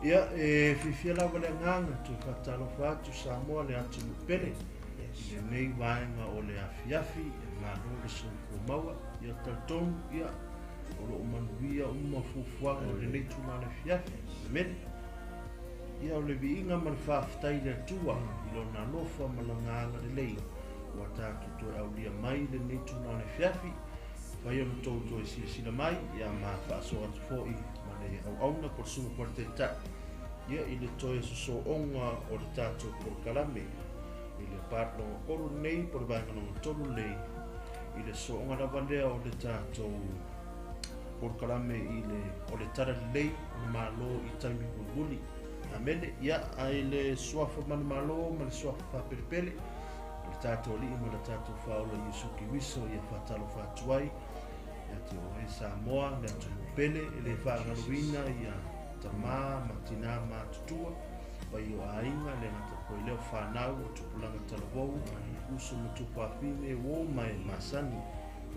Ia, e fiafia lava le agaga toe faatalofa atu Samoa le atunuu pele i lenei vaega o le afiafi, e malo le soifua maua. Ia talitonu, ia, o lo o manuia uma fuafuaga o lenei itula o le afiafi. Amene. Ia, o le viiga ma le faafetai i le Atua i Lona alofa ma Lona agalelei ua tatou toe aulia mai lenei itula o le afiafi. Fai ona outou toe silasila mai, ia ma faasoa atu foi ma le auauna po o le susuga foi a le Taitai, ia, i le toe sosooga o le tatou polokalame i le part lona tolu lenei po o le vaega lona tolu lenei i le sosooga lava lea o le tatou polokalame i le o le Tala Lelei o le Malo i taimi mulimuli. Amene. Ia, ae i le suafa manumalo ma le suafa faapelepele o le tatou Alii ma le tatou Faaola Iesu Keriso, ia faatalofa atu ai ia te oe Samoa, le atunuu pele, e le faagaloina ia tama ma tina matutua, pai o aiga, le gata foi lea o fanau, o tupulaga talavou, uso ma tuafafine, uo ma e masani.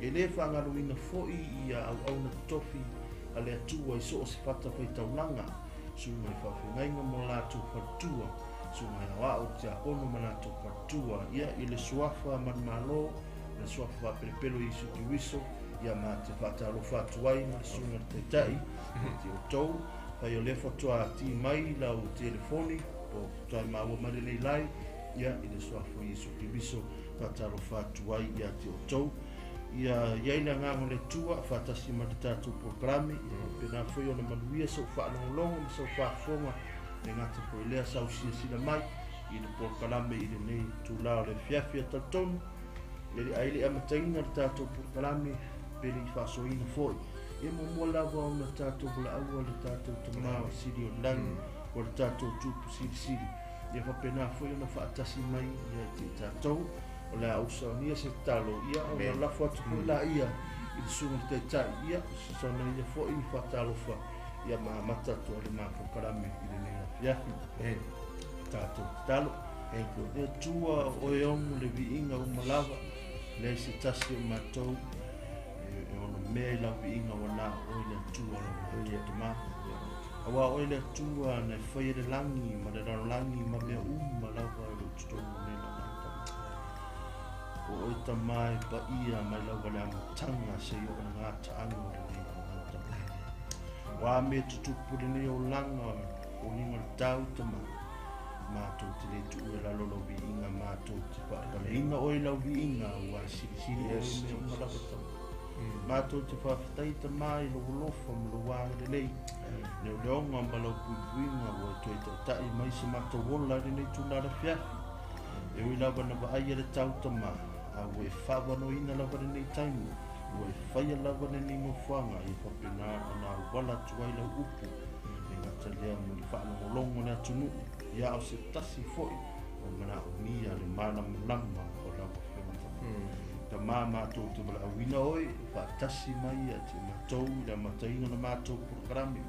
E le faagaloina foi ia auauna totofi a le Atua i so o se fatafaitaulaga, susuga i faafeagaiga ma latou faletua, susuga i aoao, tiakono ma latou faletua, ia i le suafa manumalo ma le suafa faapelepele o Iesu Keriso, ia ma te faatalofa atu ai ma le susuga i le Taitai ia te outou. Fai o lea faatoa ti mai lau telefoni po o faatoa e maua mai lenei live, ia i le suafa o Iesu Keriso faatalofa atu ai ia te outou. Ia i ai le agaga o le Atua faatasi ma le tatou polokalame, ia faapena foi ona manuia sou faalogologo ma sou faafofoga, le gata foi lea sau silasila mai i le polokalame i lenei itula o le afiafi. E talitonu e le ai le amataina le tatou polokalame pe le i faasoaina foi. Ia muamua lava ona tatou valaauina le tatou Tama o Sili o le lagi, o le tatou Tupu Silisili. Ia faapena foi ona faatasi mai ia te i tatou. O le a ou saonia se tatalo, ia ona lafo atu foi laia i le susuga i le Taitai, ia sana ia foi faatalofa, ia ma amata atu ai le ma polokalame i lenei afiafi. Tatou tatalo. E Atua, o oe ono le viiga uma lava, leai se tasi o matou e ono mea i lau viiga ua na o oe le Atua lau matou Tama. Aua o oe le Atua na e faia le lagi ma le lalolagi ma mea uma lava e lo o totonu o nei lalolagi Tama. O oe Tama e paia mai lava le amataga seia oo i le gataaga o lenei lalolagi Tama. Ua a mea tutupu lenei olaga foliga o le tau Tama. Matou te le tuu e lalo lau viiga, matou te faapaleina oe i lau viiga, ua silisili oe mea uma lava Tama. Matou te faafetai Tama i lou alofa ma lou agalelei, leoleoga ma lau puipuiga ua e toe taitai mai se matou ola i lenei itula afiafi. E ui lava na vaaia le tau Tama, a ua e faavanoaina lava lenei taimi, ua e faia lava lenei nofoaga ia faapena ona auala atu ai lau upu, e gata lea mo le faalogologo o le atunuu, ia a o se tasi foi o manaomia le malamalama o lau Afioga Tama. Tama, matou te valaauina oe, faatasi mai ia te matou i le amataina o le matou polokalame,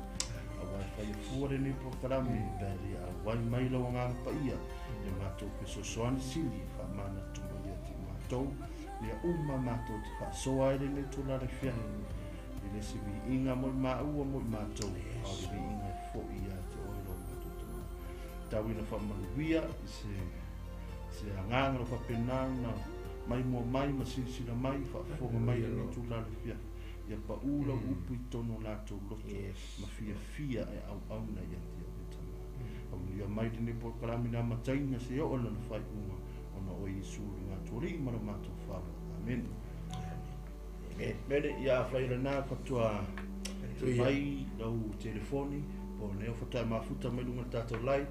aua e faia fua lenei polokalame pe a le auai mai lau Agaga Paia le matou fesoasoani sili faamanatu mai ia te matou mea uma matou te faasoa ai lenei itula le afiafi. E le se viiga mo i maua mo i matou, a o le viiga e foi ia te oe lau matou Tama. Tau ina faamanuia i se agaga o faapena ona maimoa mai ma silasila mai, faafofoga mai i lenei itula le afiafi. Ia pau lau upu i totonu o latou loto ma fiafia e auauna ia te oe Tama. Faamanuia mai lenei polokalame i le amataina seia oo i lona faaiuga, ona o Iesu le matou Alii ma le matou Faaola. Amene. Mele, ia afai lena faatoa mai lau telefoni po o lea faatoa e mafuta mai luga o le tatou live,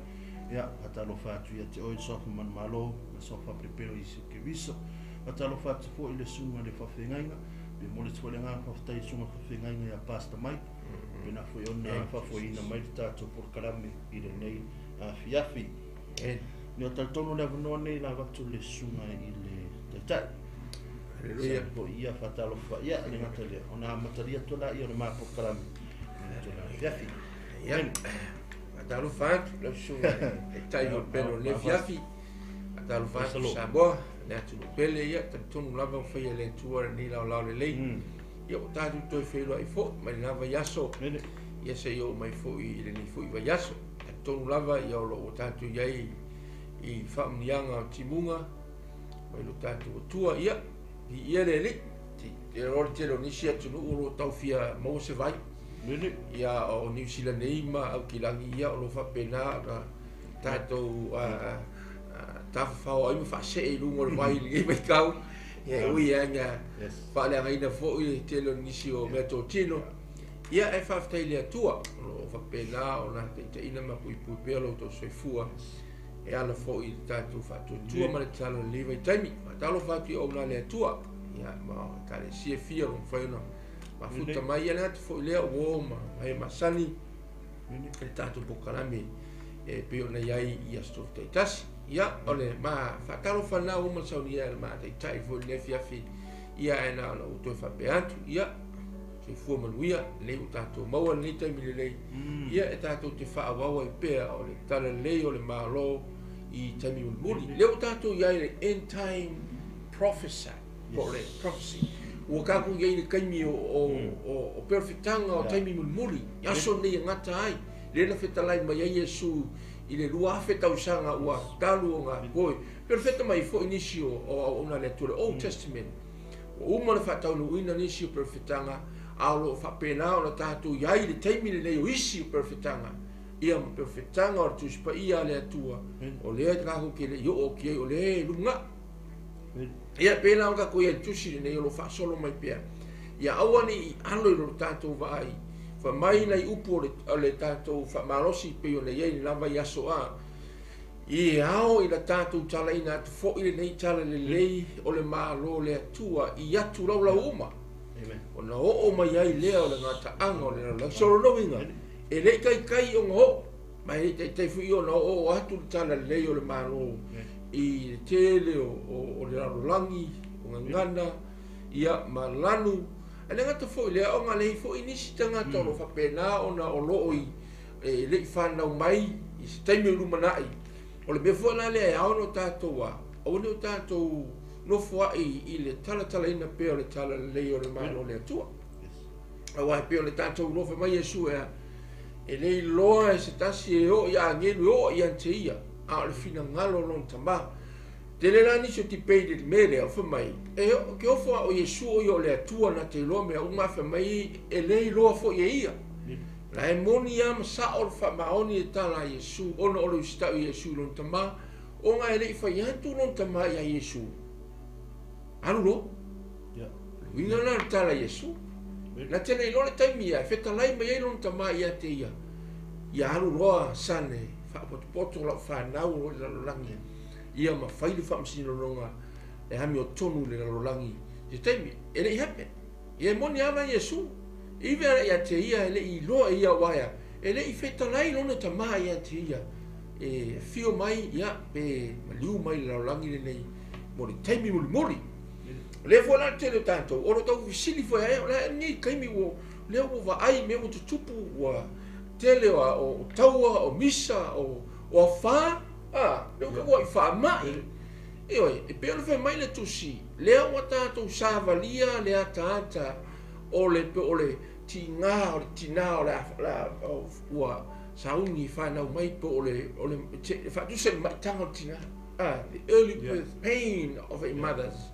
ia faatalofa atu ia te oe le suafa manumalo ma le suafa faapelepele o Iesu Keriso. Faatalofa atu foi i le susuga i le faafeagaiga, pe momoli atu foi le agaga faafetai i le susuga i le faafeagaiga ia Pastor Mike, faapena foi ona faafoeina mai le tatou polokalame i lenei afiafi. Ia talitonu le avanoa nei la avatu le susuga i le Taitai. Haleluia. Foi ia faatalofa ia le gata lea ona amatalia atu la ia o le ma polokalame i le itula afiafi. Ia, faatalofa atu lau susuga i le Taitai o le pele o lenei afiafi. Faatalofa atu Samoa, le atunuu pele, ia talitonu lava ua faia e le Atua lenei laolao lelei. Ia ua tatou toe feiloai foi mai lena vaiaso, ia seia oo mai foi i lenei foi vaiaso. Talitonu lava ia o lo o ua tatou i ai i faamanuiaga o timuga mai lo tatou Atua. Ia, viia le Alii. Te iloa le tele o nisi atunuu o lo o tau fia maua se vai. Ia, o Niu Sila nei ma Aukilagi, ia o lo o faapena ona tatou tafafao ai ma faasee i luga o le vai i lenei vaitau. Ia, e ui lava ina faaleagaina foi le tele o nisi o meatotino. Ia, e faafetai i le Atua o lo o faapena ona taitaiina ma puipui pea lo outou soifua e ala foi i le tatou faatuatua ma le tatalo i lenei vaitaimi. Faatalofa atu i auauna a le Atua, ia, ma ekalesia e fia o lo o mafai ona mafuta mai. Ia, le gata foi lea ua o ma e masani i le tatou polokalame e pei ona i ai i aso taitasi. Ia, o le ma faatalofa lena ua uma saunia e le ma taitai foi i lenei afiafi. Ia, ae na ona ou toe faapea atu, ia, soifua manuia, lelei ua tatou maua lenei taimi lelei, ia e tatou te faaauau ai pea o le talalelei o le Malo i taimi mulimuli. Lea ua tatou i ai le end time prophecy, po o le prophecy. Ua tatou i ai i le taimi o perofetaga o taimi mulimuli, i aso nei e gata ai. Lea na fetalai mai ai Iesu i le 2000 tausaga ua talu ona toe perofeta mai foi nisi o auauna a le Atua, le Old Testament. Ua uma ona faataunuuina nisi o perofetaga, a o lo o faapena ona tatou i ai i le taimi lenei o isi o perofetaga, ia ma perofetaga o le Tusi Paia a le Atua, o lea tatou te le i oo atu i ai, o lea e lumanai. Ia, pei la ona tatou i ai i le Tusi lenei o lo o faasolo mai pea, ia aua ne i alo i lo tatou vaai, fai mai nai upu o le tatou faamalosi pei ona i ai le la vaiaso a, e ao i la tatou talaina atu foi lenei talalelei o le Malo o le Atua i atu laulau uma. Ona oo mai ai lea o le gataaga o le lalolagi. So o lona uiga, e le i taitai ona oo, ma e le i taitai foi ona oo atu le talalelei o le Malo i le tele o le lalolagi, o gagana, ia, ma lanu. Ae le gata foi lea, ona leai foi nisi tagata o lo o faapena ona o lo o i e le i fanau mai i se taimi o lumanai. O le mea foi la lea e ao ona tatou a, aua ne i o tatou nofoai i le talatalaina pea o le talalelei o le Malo o le Atua. Aua e pei o le tatou iloa, fai mai Iesu e a, e le iloa e se tasi e oo i agelu e oo ia te ia, a o le finagalo o lona Tama. Tele la nisi o debate i le mea lea, o fai mai, e ke ofo a o Iesu o ia o le Atua na te iloa mea uma, fai mai e le iloa foi e ia. La e moni lava ma sao le faamaoni e tala a Iesu, ona o le usitau i Iesu i lona Tama, ona e le i fai atu lona Tama ia Iesu, alu loa. Uiga la o le tala a Iesu. Na te le iloa le taimi ia, e fetalai mai ai lona Tama ia te ia, ia alu loa sane, faapotopoto lau fanau o i le lalolagi, ia ma fai le faamasinoga e amiotonu i le lalolagi. Se taimi, e le i happen. Ia e moni lava Iesu, ive ala ia te ia e le i iloa e ia uaea, e le i fetalai lona Tama ia te ia, e afio mai, ia, pe maliu mai le lalolagi lenei mo le taimi mulimuli. O lea foi la le tele o tatou, o lo tau fesili foi ai, o le a lenei taimi ua, lea ua vaai mea ua tutupu, ua tele o taua, o misa, o afa, a, lea ua i faamai. Ioe, e pei ona fai mai le Tusi, lea ua tatou savalia le ataata o le pe o le tiga o le tina o le ua sauni whanau mai po o le faatusa le maitaga o le tina. The early birth pain of a mothers.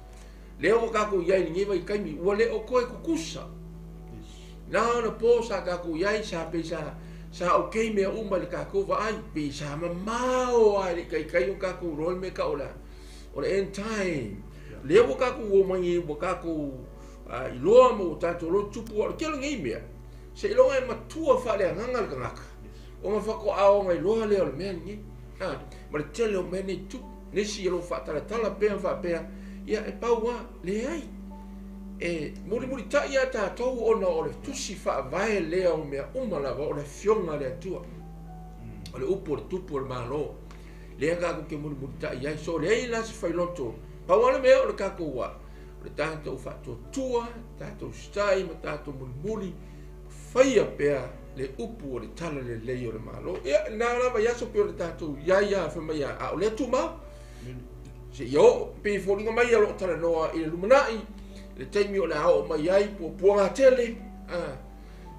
Lea ua tatou i ai i lenei vaitaimi, ua le o toe tutusa. Na ona po sa tatou i ai, sa pei sa okay mea uma i le tatou vaai, pei sa mamao lava i le taitai o tatou iloa le mea tau o le end time. Lea ua tatou o mai nei, ua tatou iloa ma ua tatou iloa tupu o le tele nei mea. Seiloga e matua faaleagaga le tagata, ona faatoa ona iloa lea o le mea lenei. Ma le tele o mea nei tupu, nisi o lo o faatalatala pea ma faapea, ia e pau lava, leai. E mulimulitai lava tatou ona o le tusi faavae lea o mea uma lava o le afioga a le Atua. O le upu o le tupu o le Malo, lea tatou te mulimulitai ai. So leai la se failoto, pau lava le mea o le tatou a, o le tatou faatuatua, tatou sitai ma tatou mulimuli, faia pea le upu o le talalelei o le Malo. Ia, na lava i aso pei o le tatou i ai a, fai mai a o lea tumau. Se ia oo, pei foliga mai ia loo talanoa i le lumanai, le taimi o le a oo mai ai, puapuaga tele,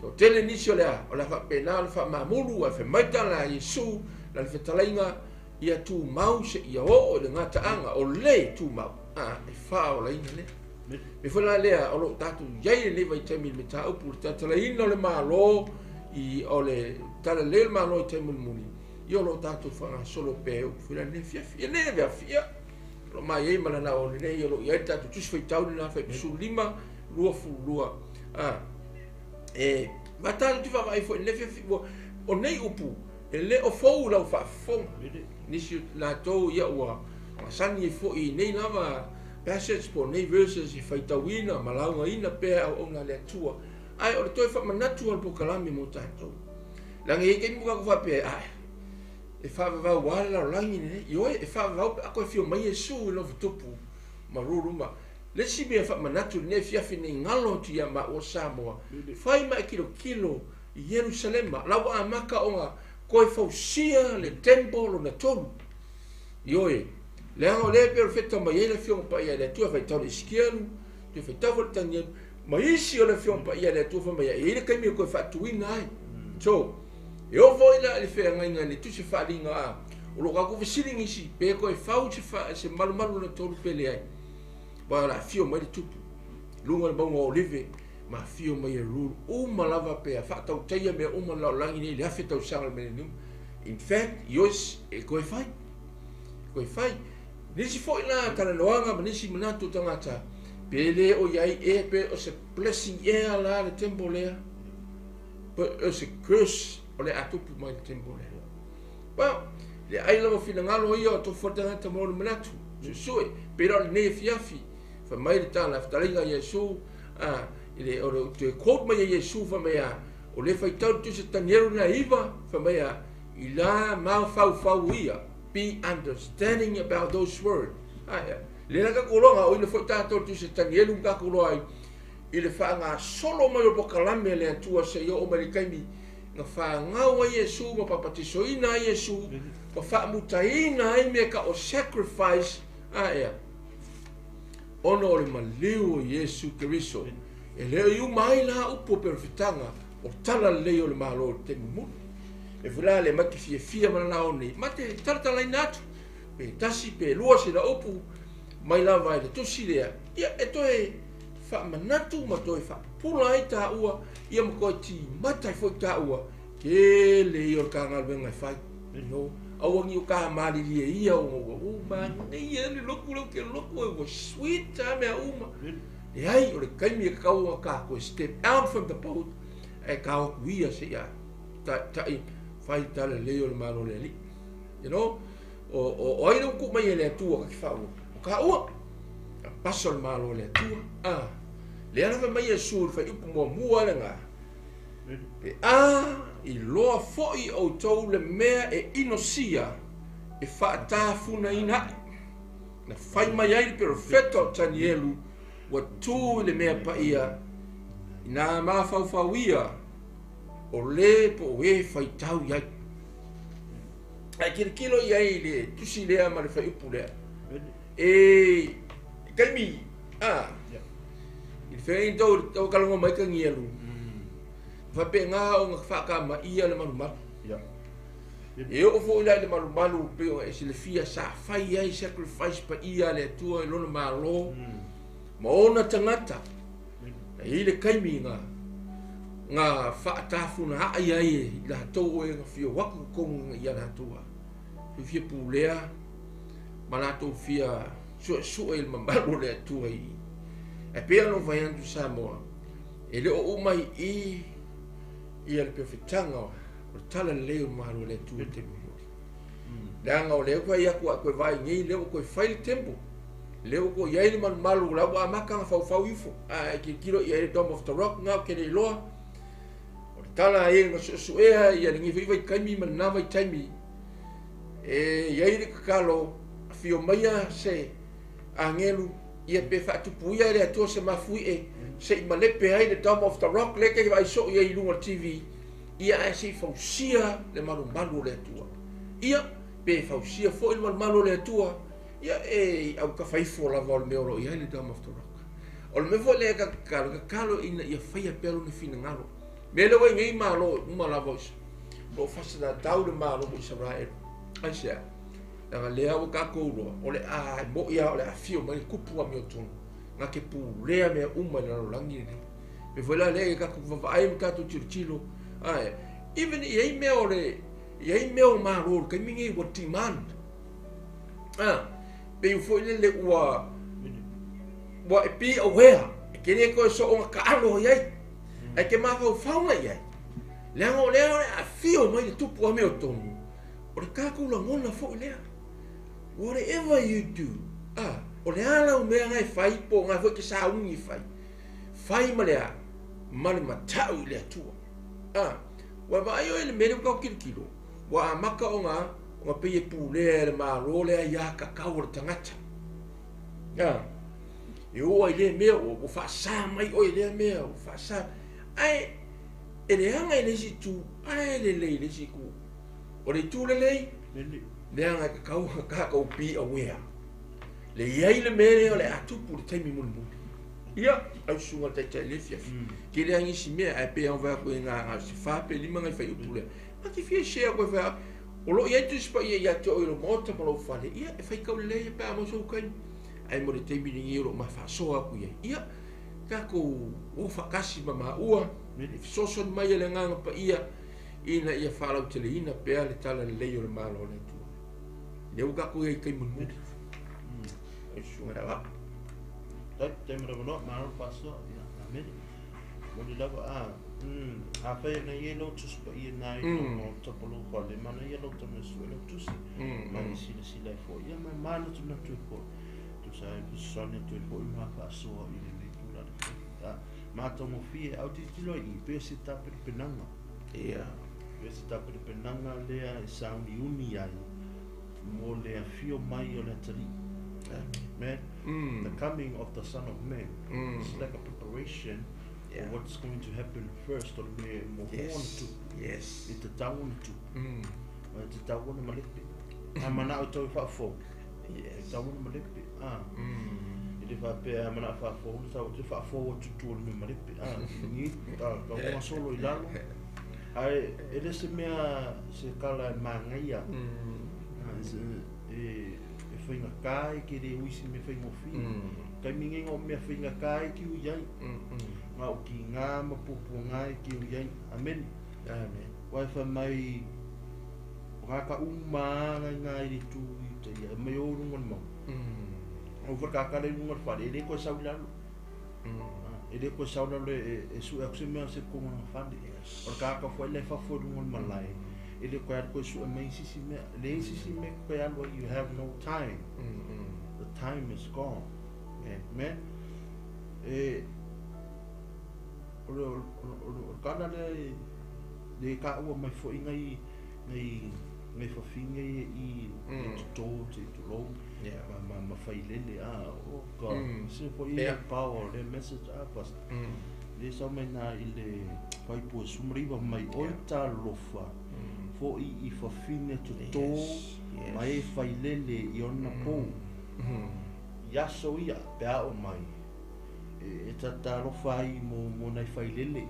Toatele nisi o le a o le a faapena ona faamamulu ae fai mai tala a Iesu lana fetalaiga ia tumau seia oo i le gataaga o le tumau a e faaolaina lea. Mea foi la lea o lo o tatou i ai i lenei vaitaimi i le mataupu i le talatalaina o le Malo i o le talalelei o le Malo i taimi mulimuli, ia o lo o tatou faagasolo pea e upu foi la i lenei afiafi. I lenei afiafi, ia, o lo o ma i ai ma lana o lenei o lo o i ai le tatou tusi faitau lena Fuaiupu 15, 22, a, e, ma tatou te vaavaai foi i lenei afiafi, ua, o nei upu, e le o fou i lau faafofoga. Nisi o latou, ia, ua masani ai foi i nei lava passage po o nei verses e faitauina ma laugaina pea e auauna a le Atua. Ae o le toe faamanatu o le polokalame mo tatou. Leaga e i ai taimi ua tatou faapea, ai, e faavavau lava le lalolagi lenei. Ioe, e faavavau pe a toe afio mai Iesu i lona tupu ma ruruma. Le isi mea e faamanatu i lenei afiafi nei galo atu ia maua Samoa, fai ma e tilotilo i Ierusalema, la ua amata ona toe fausia le temple lona tolu. Ioe, leaga o lea e pei o le feta mai ai le Afioga Paia a le Atua e faitau le Isikielu, toe faitau foi le Tanielu, ma isi o le Afioga Paia a le Atua fai mai ai, e i ai le taimi e toe faatuina ai. So, e oo foi la i le feagaiga i le Tusi Faaaliga a, o lo o tatou fesili nisi pe toe fau se, fa, se malumalu lona tolu pe leai. Aua o le a afio mai le tupu i luga o le mauga o Olive, ma afio mai e rule uma lava pe a faatautaia mea uma o le lalolagi nei i le 1000 tausaga o le millennium. In fact, ioe, e toe fai. E toe fai. Nisi foi la talanoaga ma nisi manatu o tagata, pe le o i ai ea, pe o se blessing ea la le temple lea, pe o se curse o le a tupu mai le temple lea. Well, le ai lava finagalo ia o tofu le tagata ma lona manatu. Suesue, pe la o lenei afiafi, fai mai le tala, fetalaiga a Iesu, a, i le, o le toe quote mai a Iesu, fai mai a, o le faitau le tusi a Tanielu lena 9, fai mai a, i la mafaufau ia, be understanding about those words. Ai, le la tatou iloa, o ina foi tatou le tusi a Tanielu ma tatou iloa ai, i le faagasolo mai o polokalame a le Atua seia oo mai le taimi na fanau ai Iesu ma papatisoina ai Iesu ma faamutaina ai mea tau o sacrifice aea ona o le maliu o Iesu Keriso. E le o i uma ai la upu o perofetaga o talalelei o le Malo i le taimi mulimuli. E foi la le ma te fiafia ma lalao nei, ma te talatalaina atu pe tasi pe lua sina upu mai lava i le tusi lea, ia e toe faamanatu ma toe faapupula ai taua, ia ma toe timata ai foi taua, tele ia o le ta galuega e fai. No, aua ni o ta malilie ia ona ua u manaia le lotu lea ou te lotu ai ua sweet a mea uma. Leai, o le taimi e tatau ona ta toe step out from the boat ae ta o atu ia seia taitai fai tala lelei o le Malo o le Alii. You know, o, o, o ai le ua tuu mai e le Atua ka te faaua? O taua. A pasa o le Malo o le Atua. A, lea lava mai Iesu i le fuaiupu muamua lena. Pe a iloa foi outou le mea e inosia e faatafunaina aʻe, na fai mai ai le perofeta o Tanielu, ua tu i le mea paia, inā mafaufau ia o le po o e faitau i ai. Ae tilotilo i ai i le tusi lea ma le fuaiupu lea. E taimi, a, i le feagaiga tau, tau talanoa mai Tanielu, faapena ona faatamaia le malumalu. E oo foi la i le malumalu pei ona e silafia sa fai ai sacrifice paia a le Atua i lona Malo ma ona tagata. E i ai le taimi na na faatafunaai ai e i latou o e na fia o atu i totonu i a latou a fia pulea ma latou fia suesue i le mamalu o le Atua i Ae pei ona ou fai atu Samoa, e le o uma i i ia le perofetaga o le talalelei o le Malo o le Atua i le taimi mulimuli. Leaga o lea ua fai atu a toe vaai nei, lea ua toe fai le temple, lea ua toe i ai le malumalu, la ua amata ona faufau ifo. A e tilotilo i ai le Dome of the Rock na ou te le iloa. O le tala ai na suesuea ia lenei foi vaitaimi ma lena vaitaimi, e i ai le tatalo, afio maia se agelu, ia pe faatupuia e le Atua se mafuie se i malepe ai le Dome of the Rock lea e te vaai soo i ai i luga o le TV, ia ae se i fausia le malumalu o le Atua. Ia, pe fausia foi le malumalu o le Atua, ia e i autafa ifo lava o le mea o lo o i ai le Dome of the Rock. O le mea foi lea e tatalo, tatalo ina ia faia pea lona finagalo. Mea lea ua i nei Malo uma lava o lo o faasatatau le Malo o Isaraelu. Aisea? Leaga lea ua tatou iloa, o le a, e moni lava o le a afio mai le tupu amiotonu, na te pulea mea uma i le lalolagi lenei. E pei foi la lea ia tatou vaavaai ma tatou tilotilo, ae even e i ai mea o le, e i ai mea o Malo i le taimi lenei ua demand. A, pei foi lele ua, ua e be aware, e te le toe soona taalo i ai, ae te mafaufau i ai. Leaga o lea o le a afio mai le tupu amiotonu, o le tatou lagona foi lea. Whatever you do, a, o le a lau mea na e fai, po o na foi e te sauni e fai, fai ma le a? Ma le matau i le Atua. A, ua vaai oe i le mea lea ua tatou tilotilo, ua amata ona, ona pei e pulea e le Malo le aiatatau a le tagata. A, e oo ai i lea mea, ua faasa mai oe i lea mea, ua faasa. Ae, e leaga i le isi itu, ae lelei i le isi itu. O le itu lelei, leaga e tatau ona tatou be aware. Le i ai le mea lea o le a tupu i le taimi mulimuli. Ia, lau susuga i le Taitai i le afiafi, tele lava nisi mea, ae pei lava ona fai atu e na o se fa pe lima nai fuaiupu lea. Ma te fia share atu e fai atu, o lo o i ai Tusi Paia ia te oe i lou maota ma lou fale, ia, e faitau lelei pe a maua sou taimi. Ae mo le taimi lenei o lo o ma faasoa atu i ai. Ia, tatou o faatasi ma maua, i le fesoasoani mai a le Agaga Paia, ina ia faalauteleina pea le talalelei o le Malo o le Atua. Lea ua tatou i ai i taimi mulimuli. Lau susuga i le Aoao. Taimi lava loa, malo le faasoa. Ia, amene. Moni lava, a, afai e na i ai lau Tusi Paia na i lou maota po o lou fale, manaia lou tama e sue lau Tusi, ma e silasila ai foi, ia ma e manatunatu ai foi. Tusa ai fesoasoani atu ai foi ma faasoa i lenei tulaga foi. A, matagofie, a o tilotilo ai i i, pei o se tapenapenaga. Ia. Pei o se tapenapenaga lea e sauniuni ai mo le afio mai o le Atalii. Man, the coming of the Son of Man. It's like a preparation for what's going to happen first, o le mea e muamua ona tupu. E tatau ona tupu. E tatau ona malepe. A manao tau e faafou. E tatau ona malepe. A. E le faapea a manao faafou, ona tau te faafou atu tua o le mea malepe. A, ni, ta, ka unga solo i lalo. Ae, e le se mea, se kala e manaia. E, e faigata e ke le ui se mea faigofie. Taimi nei o mea faigata e ki ui ai. Ngā o ki ngā ma puapuaga e ki ui ai. Amen. Amen. Wai whai mai, ngā ka uma ngai ngā i le tū i te ia, e mai o runga le mau. O whakakare runga le whare, e le koe sau i lalo. E le koe sau lalo e sue aku se mea se konga ngā whare. O le kāka whai le whafo runga le malae. E le koe alu koe sue mai sisi mea. Le sisi mea koe alu ai, you have no time. The time is gone. Man. E, o le, o le, o le, o le kala lea e, le ka ua mai foi ngai, ngai, ngai whawhine i, i te tō, te tō, ma, ma, ma whailele, a, oh God. Se foi i le power, le message a, pas. Le sau mai nā i le whaipu e sumariva mai oi tā lofa, foi i whawhine te tō, ma e whailele i ona pō. I aso ia, pe ao mai, e tatalofa ai mo, mo nai whailele.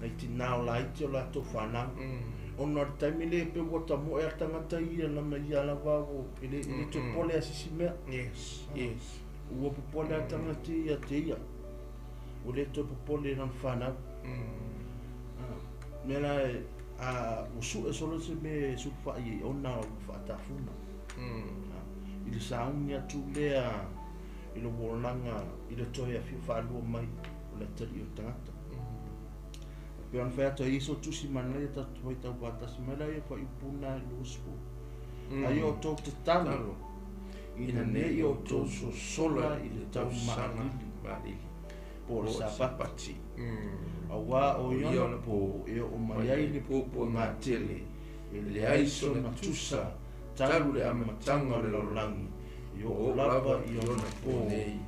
Nai tinā o laiti o latou whanau. Ona o le taimi le pe ua tamoe a tangata ia lana ia lava o e le, e le toe pole a sisi mea. Yes, yes. Ua popole a tangata ia te ia. Ua le toe popole i lana whanau. Mea la e, a, ua sue solo se mea e suluwhai ai ona ua whaatafuna. I le sauni atu lea i le olaga i le toe afio faalua mai o le Atalii o le tagata. E pei ona fai atu ai so tusi manaia tatou faitau faatasi mai la ia fuaiupu lena i le 20. Ai o outou tatalo ina ne i outou sosola i le tau maalili po o le Sapati, auā o i ona pō e oo mai ai le puapuaga tele e leai sona tusa talu le amataga o le lalolagi e oo lava i ona pō nei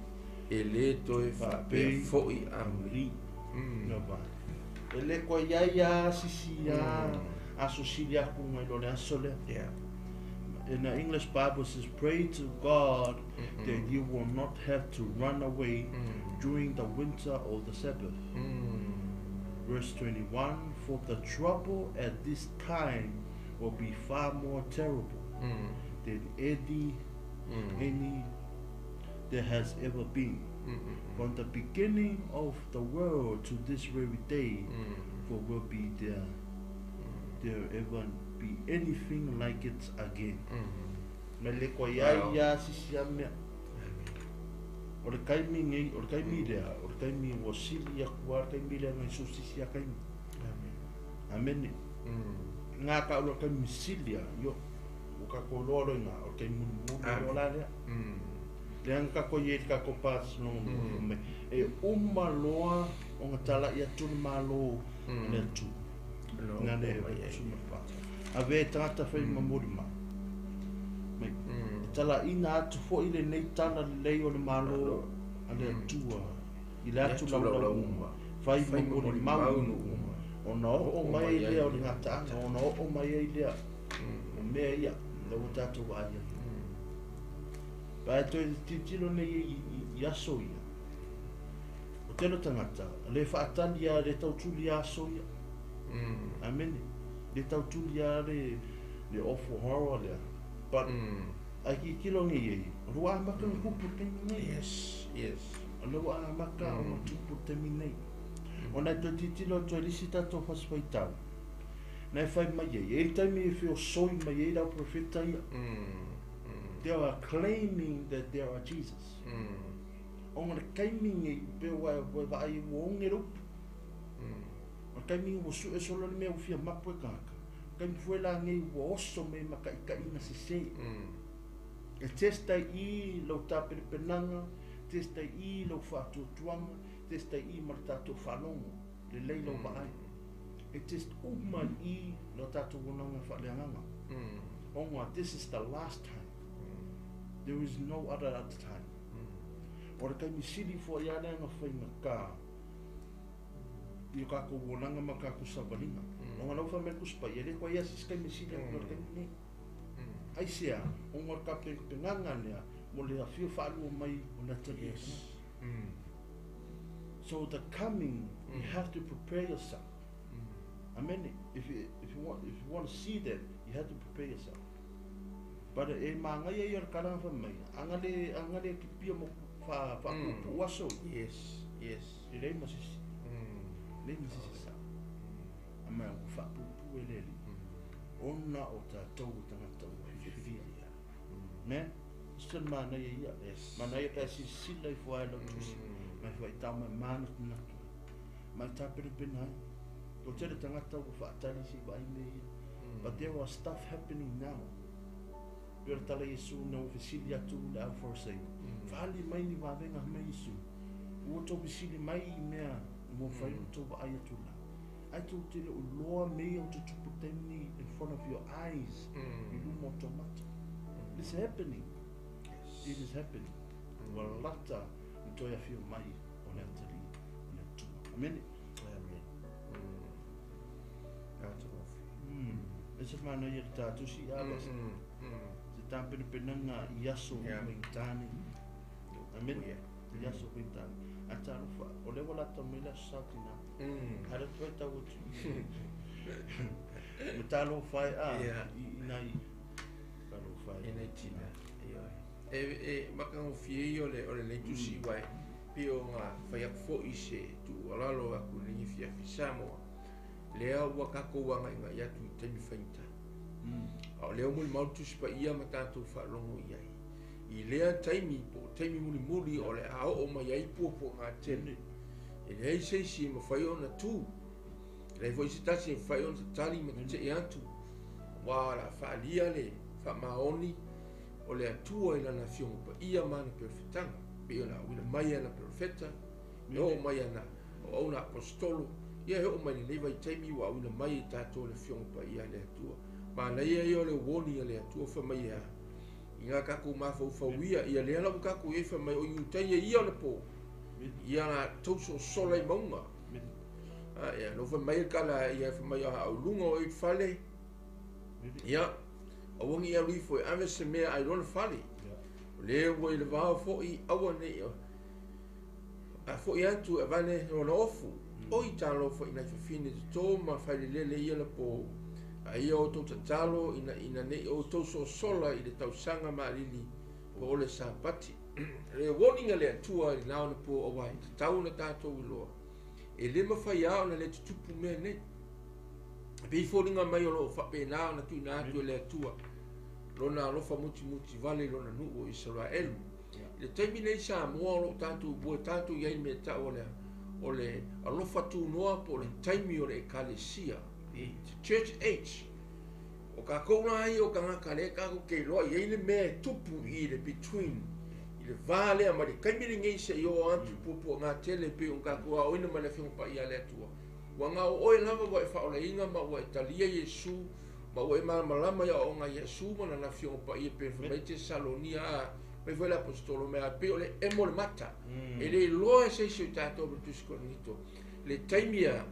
e le toe faapea foi amuli. Lava. E le koe i ai a sisi a aso sili aku ngai lo le aso lea. In the English Bible says, pray to God that you will not have to run away during the winter or the Sabbath. Verse 21, for the trouble at this time will be far more terrible than any there has ever been. From the beginning of the world to this very day, for will be there ever be anything like it again. Me le koa ia ia sisi a mea. O le kaimi ngei, o le kaimi lea, o le kaimi ua sili aku a kaimi lea ngai su sisi a kaimi. Amen. Ngā ka o le kaimi sili a, yo. O ka ko loa loa ngā, o le kaimi mulu mulu la lea. Lea nga ko ye ka ko pas no me. E uma loa o ngā tala ia tunu malo le tu. Ngā le suma pa. A ve tangata whai mamori ma. Mai. Tala ina atu fo ile nei tala lei o le malo a le atua. I le atu lau lau uma. Whai mamori maunu uma. O na o mai lea o le ngataanga, o na o mai ai lea. O mea ia, le ua tātou aia. Pai toe titilo nei i aso ia. O telo tangata, le whaatali a le tautuli aso ia. Amen. Le tautuli a le awful horror lea. But ai ki kilo ngi ei, rua maka kupu te nei. Yes, yes. Rua maka o tupu te nei. Ona toe titilo toe lisi tatou fasfaitau. Nei whai mai ei, e taimi e whio soi mai ei rau profeta ia. They are claiming that they are Jesus. O ngā kaimi ngi pe wa vai o ngi rupu. O kaimi o su e solo me o fia mapu e kaka. Kaimi fuela ngi o oso me maka ina se se. E testa i lo tapere penanga, testa i lo whātuatuanga, testa i martato whalongo, le leilo vaai. E test uma i lo tātou wonanga whaleanganga. Onga, this is the last time. There is no other at the time. O le kaimi sili fo ia lea nga whainga ka i o kako wonanga ma kako sabalinga. Onga lau whamel kuspa, ia le kwa ia sis kaimi sili aku le kaimi nei. Ai sea, onga ka penganga nea, mo le awhio whaalua mai o Natalia. Yes. So the coming, you have to prepare yourself. I mean, if you want to see that, you have to prepare yourself. But e manga ia ia karanga fa mai. Angale ki pia mo fa fa pu aso. Yes, yes. E le masisi. Le masisi sa. Ama o fa pu pu elele. Ona o ta tau tangata o fifiria. Ne? Sel mana ia ia. Yes. Mana ia ka sisila i fo ai lo tusi. Mai fo i tau mai mana tunatu. Mai ta pere penai. O tele tangata o whaatali si vai me ia. But there was stuff happening now. Pera tala Yesu na o fisili atu le au forsei. Whali mai ni wawenga me Yesu. Ua tau fisili mai i mea mo whai o tau waai atu la. Ai tau tele o loa mea o te tupu tēnei in front of your eyes. I luma o tau mata. It's happening. It is happening. Ua lata ni toi awhio mai o le atali o le atua. Amen. Amen. E se mana ia le tātusi a basa. Se tāpene penanga i aso o tāne. Amen. I aso o tāne. A tārufa, o lewa lata mai la sautina. Hara toi tau atu. Me tālo whai a i nai. Tālo whai. I nai tina. E makango fie o le leitusi wai. Pio ngā whai aku fo i se tu alalo aku lengi fia fi Samoa. Lea ua kako wanga inga ia tu temi whainta. A o lea muli mautusi pa ia ma tātou whaalongo iai. I lea taimi po taimi muli muli o le ao o mai ai pua pua ngā tele. E lea seisi e mawhai ona tū. E lea foi se tasi e mawhai ona tali ma te te atu. Wā la whaalia le whaamaoni o le atua i lana fiongo pa ia mana perfetanga. Pe ona wina mai ana perfeta, e o mai ana o auna apostolo. Ia he o mai le vai taimi wa una mai e tātou le fiongo pa ia le atua. Mana ia ia o le woni a le atua wha mai ia. I ngā kako mawhauwhauia, ia lea lau kako e wha mai o iutai ia o le pō. Ia la tauso sola i maunga. Ia, no wha mai kala ia wha mai a aulunga o i whale. Ia, awangi ia luifo e ave se mea ai lona whale. O lea ua i le vao fo i awa nei. A fo i atu e vane lona ofu. Oi talofa i nai fafine toto ma failelele ia le po, a ia outou tatalo ina ina ne i outou sosola i le tausaga maalili po o le Sapati. Le warning a le Atua i lena onapo aua e tatau ona tatou iloa, e le mafai lava ona le tutupu mea nei. E pei e foliga mai o lo o faapena ona tuuina atu e le Atua lona alofa mutimuti vale i lona nuu o Isaraelu. I le taimi nei i Samoa o lo o tatou ua tatou i ai i le mea e tau o le o le alofa tunoa po o le taimi o le Ekalesia, the church age. O kākou la ia o tagata lea tatou te iloa i ai le mea e tupu i le between i le va lea mai le taimi lenei seia oo atu i puapuaga tele e pei ona tatou aoina mai le Afioga Paia a le Atua. Ua na o oe lava ua e faaolaina ma ua e talia Iesu ma ua e malamalama i aoaoga a Iesu ma Lana Afioga Paia e pei ona fai mai Tesalonia a fai foi le Aposetolo mai a pei o le emo le mata. E le iloa e se isi o i tatou ma le Tusi Korinito le taimi a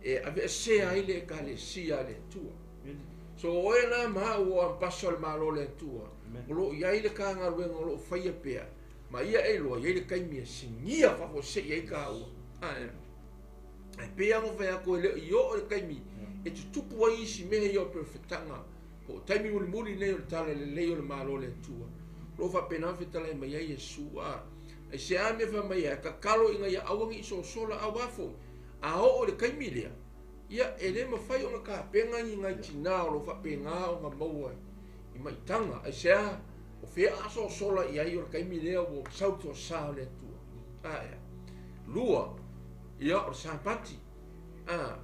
e aveesea ai le Ekalesia a le Atua. So o oe la ma au o ampasa o le Malo o le Atua, o lo o i ai le ka galuega o lo o faia pea, ma ia e iloa, i ai le taimi e sigia faafuasei ai kāua. Ae, ae pei lava ona fai atu, e le i oo le taimi e tutupu ai isi mea ia o perofetaga, po o taimi mulimuli nei o le talalelei o le Malo o le Atua. O lo o faapena ona fetalai mai ai Iesu, a, aisea mea fai mai ai, tatalo ina ia aua ne i sosola, aua foi, A oo i le taimi lea, ia, e le mafai ona tapena ni nai tina o lo o faapena ona maua i maitaga. Aisea? O fea a sosola i ai o le taimi lea ua sau le toasa o le Atua. A ea. Lua, ia, o le Sapati. A,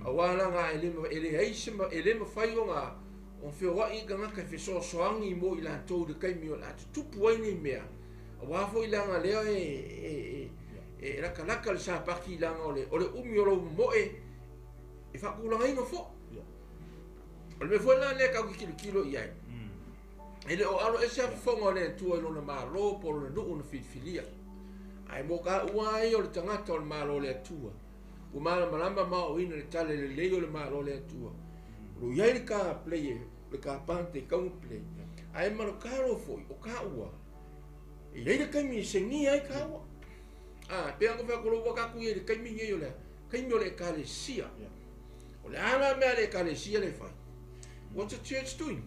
aua laga e le, e leai se, e le mafai ona, ona feoai ni tagata e fesoasoani mo i latou i le taimi o le a tutupu ai nei mea, aua foi leaga lea e, e, e, E latalata le Sapati leaga o le, o le umi o lou momoe e faatulagaina foi. O le mea foi la lea tatou te tilotilo i ai, e le o alo ese a fofoga o le Atua i lona Malo po o lona nuu na filifilia. Ae mo taua ai o le tagata o le Malo o le Atua, ua malamalama ma aoaoina le tala lelei o le Malo o le Atua. O lo o i ai le ka play, le ka part e tatau ona play. Ae malokalo foi o taua, E i ai le taimi e senia ai kāua. A, pei ona fai atu ua tatou i ai i le taimi nei o le taimi o le Ekalesia. O le a la mea a le Ekalesia le fai? What's the church doing?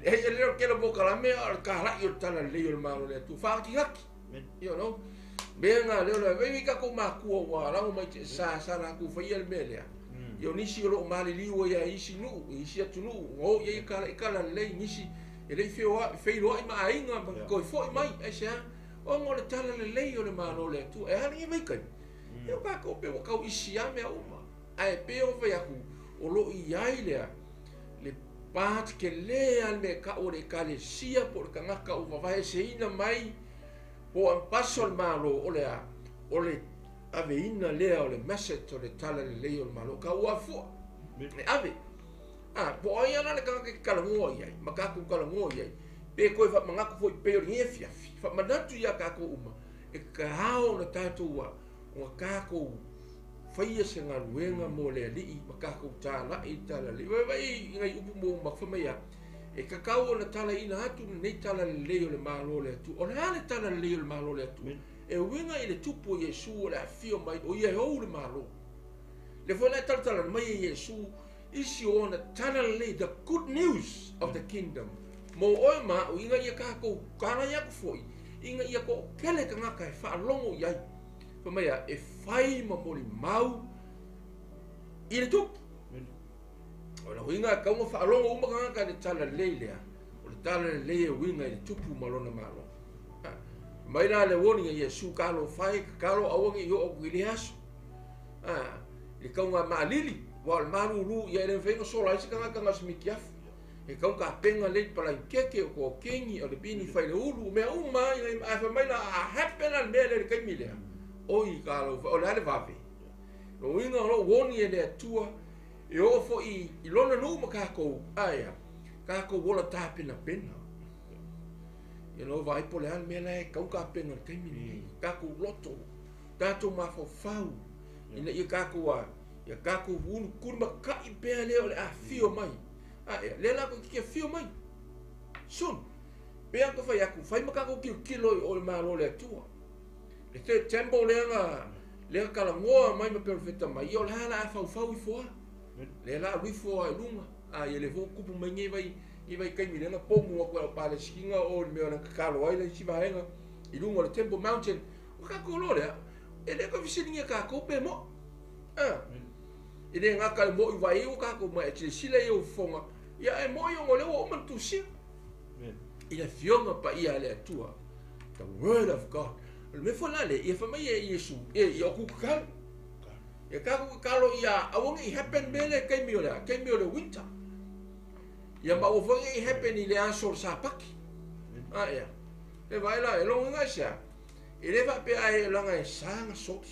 E e leo kela mo kalame o le kalai o le tala lelei o le Malo o le Atua. Whaakiaki. You know? Mea ngā leo le, wei wei kako mākua ua lago mai te sa sa la ku whaia le mea lea. Ia o nisi o loo maliliu ai a isi nuu, isi atunuu, o ia i kala i kala lelei nisi E le i feiloai ma aiga ma toe foi mai, aisea? Ona o le talalelei o le Malo o le Atua. E a lenei vaitaimi? E o kākou pei ua tau isi lava mea uma. Ae pei ona fai atu, o lo o i ai lea, le part tele lava le mea e tau o le Ekalesia po o le tagata ua vavaeseina mai po o ampaso o le Malo, o le a? O le aveina lea o le message o le talalelei o le Malo. Ka ua fua, e ave. A, po o ai ana le tagata e te talanoa i ai, ma tatou talanoa i ai, pe toe faamanatu foi pei o lenei afiafi, faamanatu iā tatou uma, e tatau ona tatou a, ona tatou faia se galuega mo le Alii ma tatou talai i le talalelei. Vaivai i nai upu mo ma fai mai a, e tatau ona talaina atu lenei talalelei o le Malo o le Atua. O le a le talalelei o le Malo o le Atua? E uiga i le tupu o Iesu o le afifio mai, o ia e ou le Malo. Lea foi la e talatala mai e Iesu isi o ona tala lelei, the good news of the kingdom, mo oe ma a'u, ina ia tatou talai atu foi, ina ia toatele tagata e faalogo i ai, fai mai a, e fai ma molimau i le tupu. O le uiga e tatau ona faalogo uma tagata i le tala lelei lea, o le tala lelei e uiga i le tupu ma lona Malo. Mai la le warning a Iesu, talofa e, tatalo aua ne i oo atu i lea aso. A, i le tauga maalili, aua o le malulu ia e le mafai ona sola ai se tagata na o se mitiafu. E tau tapena lelei le palaikeke, o kokeni, o le pini fai le ulu, o mea uma lava ina ia, ae fai mai la, a happen la le mea lea i le taimi lea, oi talofa, o le a le vave? Lona uiga o lo o warning e le Atua e oo foi i lona nuu ma tatou, ae a? Tatou ola tapenapena. You know, vaai po o le a le mea la e tau tapena i le taimi lenei, tatou loto. Tatou mafaufau ina ia tatou a, ia tatou ulu tulimata'i pea lea o le afifio mai. A ea, lea la koe te afio mai. Soon. Pei ona fai atu, fai ma tatou tilotilo i o i le Malo o le Atua. Le third temple lea na, Lea talanoa mai ma perofeta mai, ia o le a la a faufau ifo a. Lea la alu ifo a i luga. A ia lea foi ua tupu mai nei vai nei vaitaimi lea na pomu atu e au Palesitina o le mea na tatalo ai le isi vaega i luga o le Temple Mountain. O tatou iloa lea, e le toe fesiligia tatou pe mo'i. A. E le gata i le mo'i vai ua tatou mai e silasila i ou fofoga, ia ae mo'i ona o lea ua uma ona tusia. I le Afioga Paia a le Atua. The Word of God. O le mea foi la lea, ia fai mai e Iesu, e ia o ku tatalo. Ia tatou tatalo ia aua ne i happen mea lea i taimi o le a, taimi o le winter. Ia ma aua foi ne i happen i le aso o le Sapati. A ea. E vaai la, e logoina i se a? E le faapea ai leaga e sa na soli.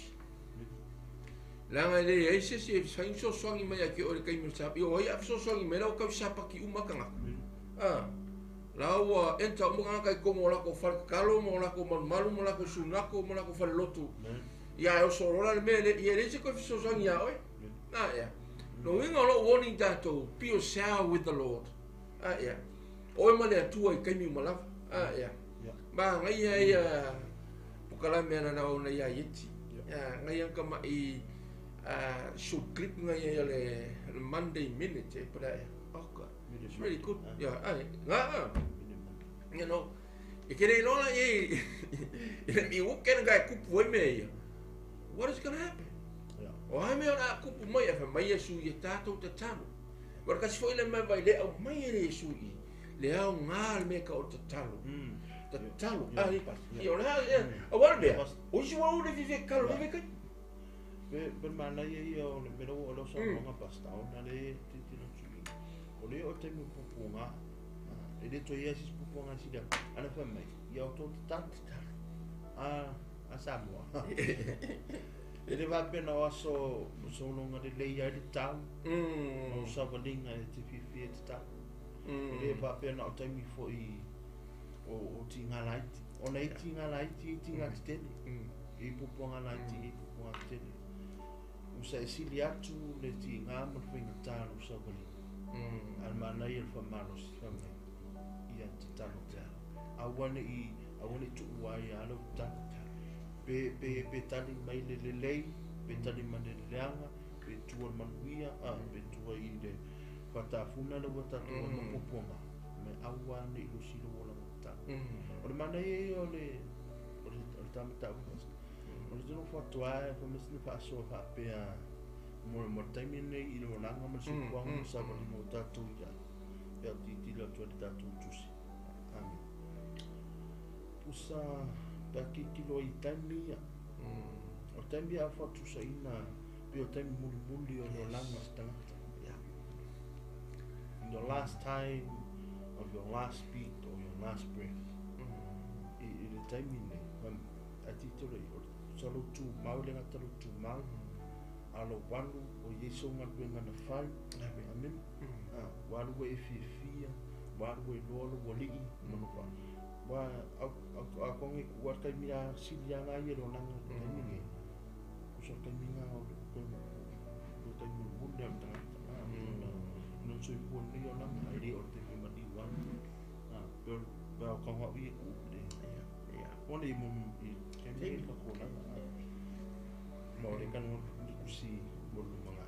Leaga e leai se isi e fai ni fesoasoani mai ia te oe i le taimi o le Sapati. O ai a fesoasoani mai la ua tau Sapati uma tagata. A, la ua enter uma tagata i totonu o latou fale tatalo ma o latou malumalu ma o latou sunako ma o latou fale lotu. Ia e oso loa la le mea le, ia e leai se toe fesoasoani ia oe. A, ea. Lona uiga o lou warning tatou, be yourself with the Lord. A, ea. Oe ma le Atua i taimi uma lava. A, ea. Manaia ia pokalame ana na ona ia Ieti. Ia ngai ka mai short clip ngai ia le Monday minute e pala. Oh God. It's really good. Yeah, ai nga. You know, e ke le lola e e mi wo ken ga kupu e me ia. What is going to happen? Yeah. O ai me ona kupu mai e mai Yesu i tatou tatalo. Wa kasi foi le mai vai le au mai e Yesu i. Le aoga le mea ka o le tatalo. Tatalo. A i pas. I o le a aua le mea. O isi ua ule fifi kalo le kai. Pe pe manaia ia o le mea o le saunoaga pastor ona le tilotilo atu i o le o taimi o pupuga e le toe i ai se isi pupuga e sili atu ana fai mai ia outou tatalo tatalo a a Samoa e le faapea na o aso sologa lelei ai le tau o savaliga e te fiafia e tatalo E le faapea na o taimi foi o tiga laiti. Ona e tiga laiti, e tiga tetele. E pupuaga laiti, e pupuaga tetele. Usa e sili atu le tiga ma le faigata lou savaliga. A le manaia le faamalosi fai mai, ia tatalo pea. Aua ne i, aua ne i tuua ai lava lau tatalo. Pe, pe, pe tali mai le lelei, pe tali mai le leaga, pe tua le manuia, a, pe tua i le faatafuna le ua tatou mm. puapuaga, me aua ne i losi lou olaga tatalo. O le manaia ia o le, o le, o le ta mataupu, o le tino fatoa e whamasi na whaasoa whaapea mo, mo le taimi nei i le olaga ma le soifuaga ma le savaliga o tatou ia, pe au tilotilo atu ai le tatou tusi. Amen. Pusa pe a tilotilo ai i taimi ia. O le taimi a whatusaina pei o taimi mulimuli o le olaga o se tagata. In your last time of your last beat or your last breath. I, i le taimi nei, a tilotilo i, o sa lou tumau le gata lou tumau, a lou alu o i ai sou galuega na fai. Amen. Amen. Ah, ua alu ua e fiafia, ua alu ua iloa lou alii, ma lou va. Ua, au, au, a koga i kuʻu a le taimi a sili a nga ia le olaga i le taimi nei. Usa le taimi nga o le koe o taimi mulimuli lea o le tagata. Ah, ona, ona soifua lenei olaga, ai le o le taimi maliu ai. Ah, pe o, pe o ka ngau ia kuʻu le. Ona i mo i taimi nei le tatou olaga. Ma o le kana le kusi mo le lumanga.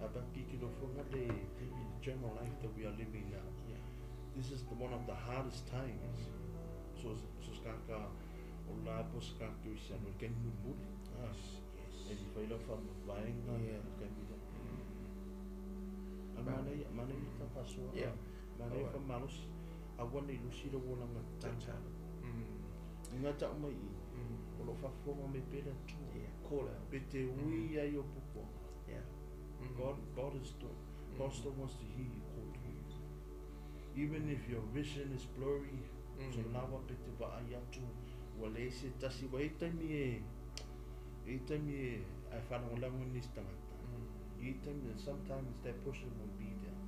A pa tilotilo foi nga le general life that we are living now. This is the one of the hardest times. So so se tagata o la po se tagata kerisiano i le taimi mulimuli. E le fai lau faamavaega i le taimi lea. A manaia, manaia le ta faasoa. Manaia le faamalosi. Aua ne i lusi lou olaga tatalo. I ngā tau mai i, o lo o faafofoga mai pea le Atua. Pe te ui ai o pupuaga. God, God is still, God still wants to hear you call to him. Even if your vision is blurry, so lawa pe te vaai atu, ua leai se tasi, ua i ai taimi e, e i ai taimi e, ae faalagolago ai nisi tagata. E i ai taimi, sometimes that person won't be there.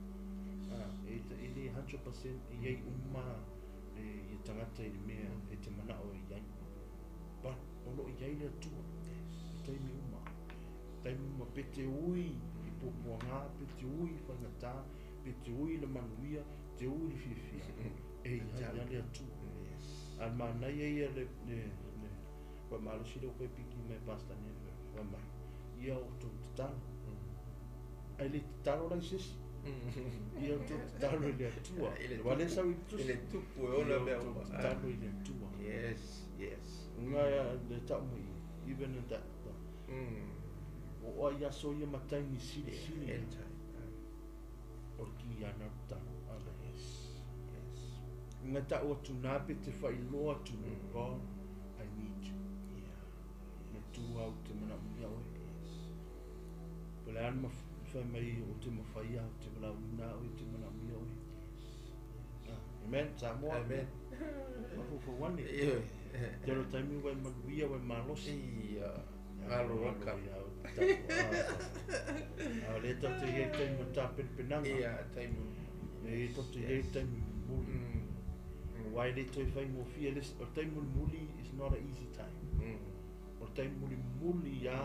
Ah, e, e le 100% e i ai uma le, ia tagata i le mea e te manao e i ai. But, o lo o i ai le Atua, i taimi uma. Taimi uma pe te ui i puapuaga, pe te ui i faigata, pe te ui i le manuia, te ui i le fiafia, e i ai ia le Atua. A le manaia ia le, le, le, faamalosi lea ua toe piki mai Pastor Neil, Fai mai, ia outou tatalo. Ae le tatalo la i se isi. Ia outou tatalo i le Atua. Aua lea e sau i le tusi. I le Tupu e ona mea uma. Ia outou tatalo i le Atua. Yes, yes. Nga le tau mai, even in that, the, o ai aso ia ma taimi silisili. End time. O le ki ana o tatalo. Amen. Yes, yes. Nga tau atu nā pe te whailoa atu, God, I need you. Yeah. Me tū au te mana mia oe. Yes. Pe le ana whai mai o te mawhai au, te wala uina oe, te mana mia oe. Amen. Samoa. Amen. Mafufuane. Ioe. Te ro taimi wai manuia wai malosi. Ia. Ngalo waka. A le tau te iei taimi o tāpenepenanga. Ia, taimi. E tau te iei taimi muli. Wai le toi whai ngōwhia, o taimi muli is not an easy time. O taimi muli muli a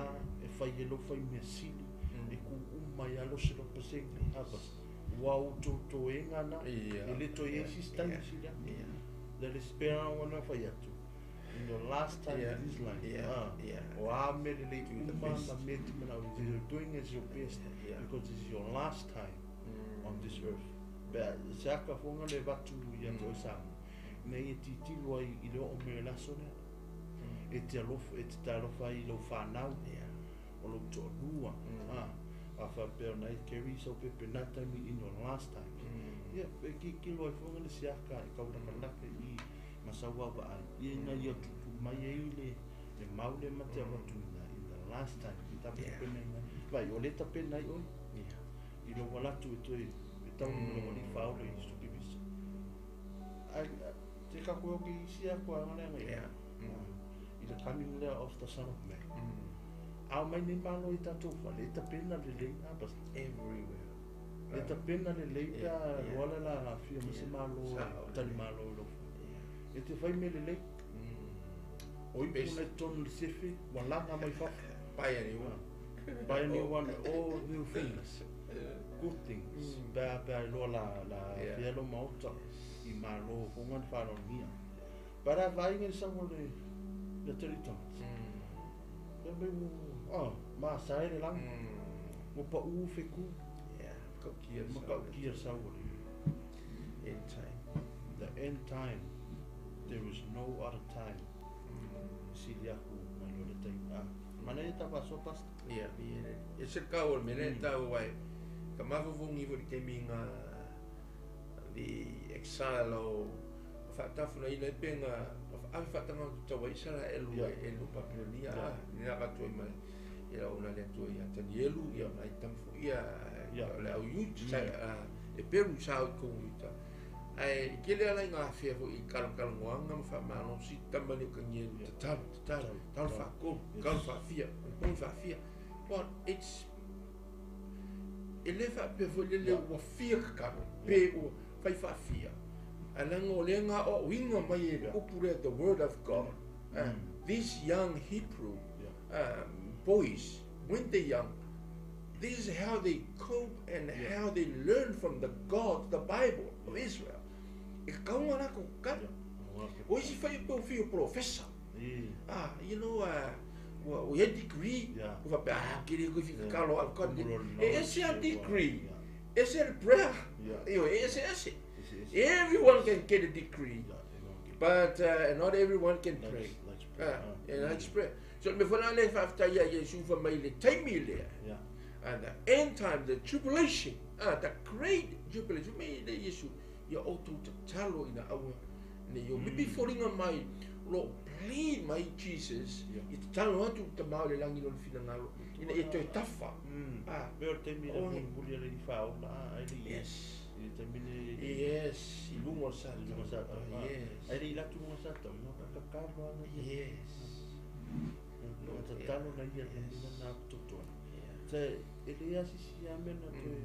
e whai e lo whai mea sili, e ku uma i alo se lo pasenge. Habas. Wa o tō tō e ngana, e le toi e sis taimi sili a. Le le spera wana whai atu. In your last time in this life. O a me le le uma ma me te mana, you're doing as your best because it's your last time on this earth. Pea, se aka whonga le vatu i atu o samu. Nei e titilo ai i le o me laso lea. E te alofa, e te talofa i lau whanau. O lau to'alua. A whapea na e carry so pepe nā taimi in your last time. Ia, e kikilo ai whonga le se aka e kaulakalaka i masaua wa ai. Ia ina ia tutu mai e i le maule ma te awatu ina in the last time. I tape pena ina. Vai, o le tape nai oi. I lo walatu e toe, e tau ni lo wali whaole i suki visa. Ai, te kako oki i sia kua ngale ngai. I the coming lea of the Son of Man. Ao mai nei malo i tātou whale, e tapena le lei, a pas. Everywhere. E tapena le lei pea roala la whia mase malo, tali malo i lo whale. E te whai me le lei. O ipu nei tonu le sefe, walanga mai whawha. Buy a new one. Buy a new one, all new things. Good things. Pea pea i loa la whia lo maota i malo honga ni wharongia. Para vai ngai sango le teri tangata. Pea mai mo, ma sae le langa. Mo pa u wheku. Yeah, makaukia sa. Makaukia sa ore. End time. The end time. There is no other time. Sili aku mai lo le tai. Mana e tapa so pasta. Ia, e se kau o mele tau wai. Ka mafufungi fo te minga the exile o whaatafuna ina e penga awe whaatanga o te tau isara e lu e lu Papilonia ni naka toi mai e la ona le toi a Tanielu ia ona i tamfu ia le au yut e peru sa o konguita ai kele ala ngā whia fo i kalokalongoanga ma whaamalosi tamani o kangielu tatalo tatalo talo whaakolu kalo whaafia poni whaafia. But it's e le whaapea fo le le ua fia kakalo pe ua whai whaafia. Alanga o le ngā o winga mai e upure the word of God. These young Hebrew boys, when they young, this is how they cope and how they learn from the God, the Bible of Israel. E kaunga la ko ka. O isi whai o whio professor. You know, o ia degree. O whapea, kiri koe whikakalo, I've got it. E ese a degree. Ese a prayer. Ese ese. Everyone can get a degree, but not everyone can pray. And likes prayer. So me whana le whafta ia Yesu wha mai le taimi lea. And the end time, the tribulation, the great tribulation, me le Yesu, ia o tau tatalo ina aua. Ne yo mipi foringa mai, lo plead mai Jesus, i tatalo atu ta mao le langi lo le whinangalo, ina e toe tawha. Me o taimi le muli le i whaola, ai le Yes. I te mine... Yes, i lunga o sata. I lunga o sata. Yes. Ai le i latu lunga sata, no kakakalo ana. Yes. No tatalo na ia te mina nā kutotoa. Te, e le asisi a mena toe,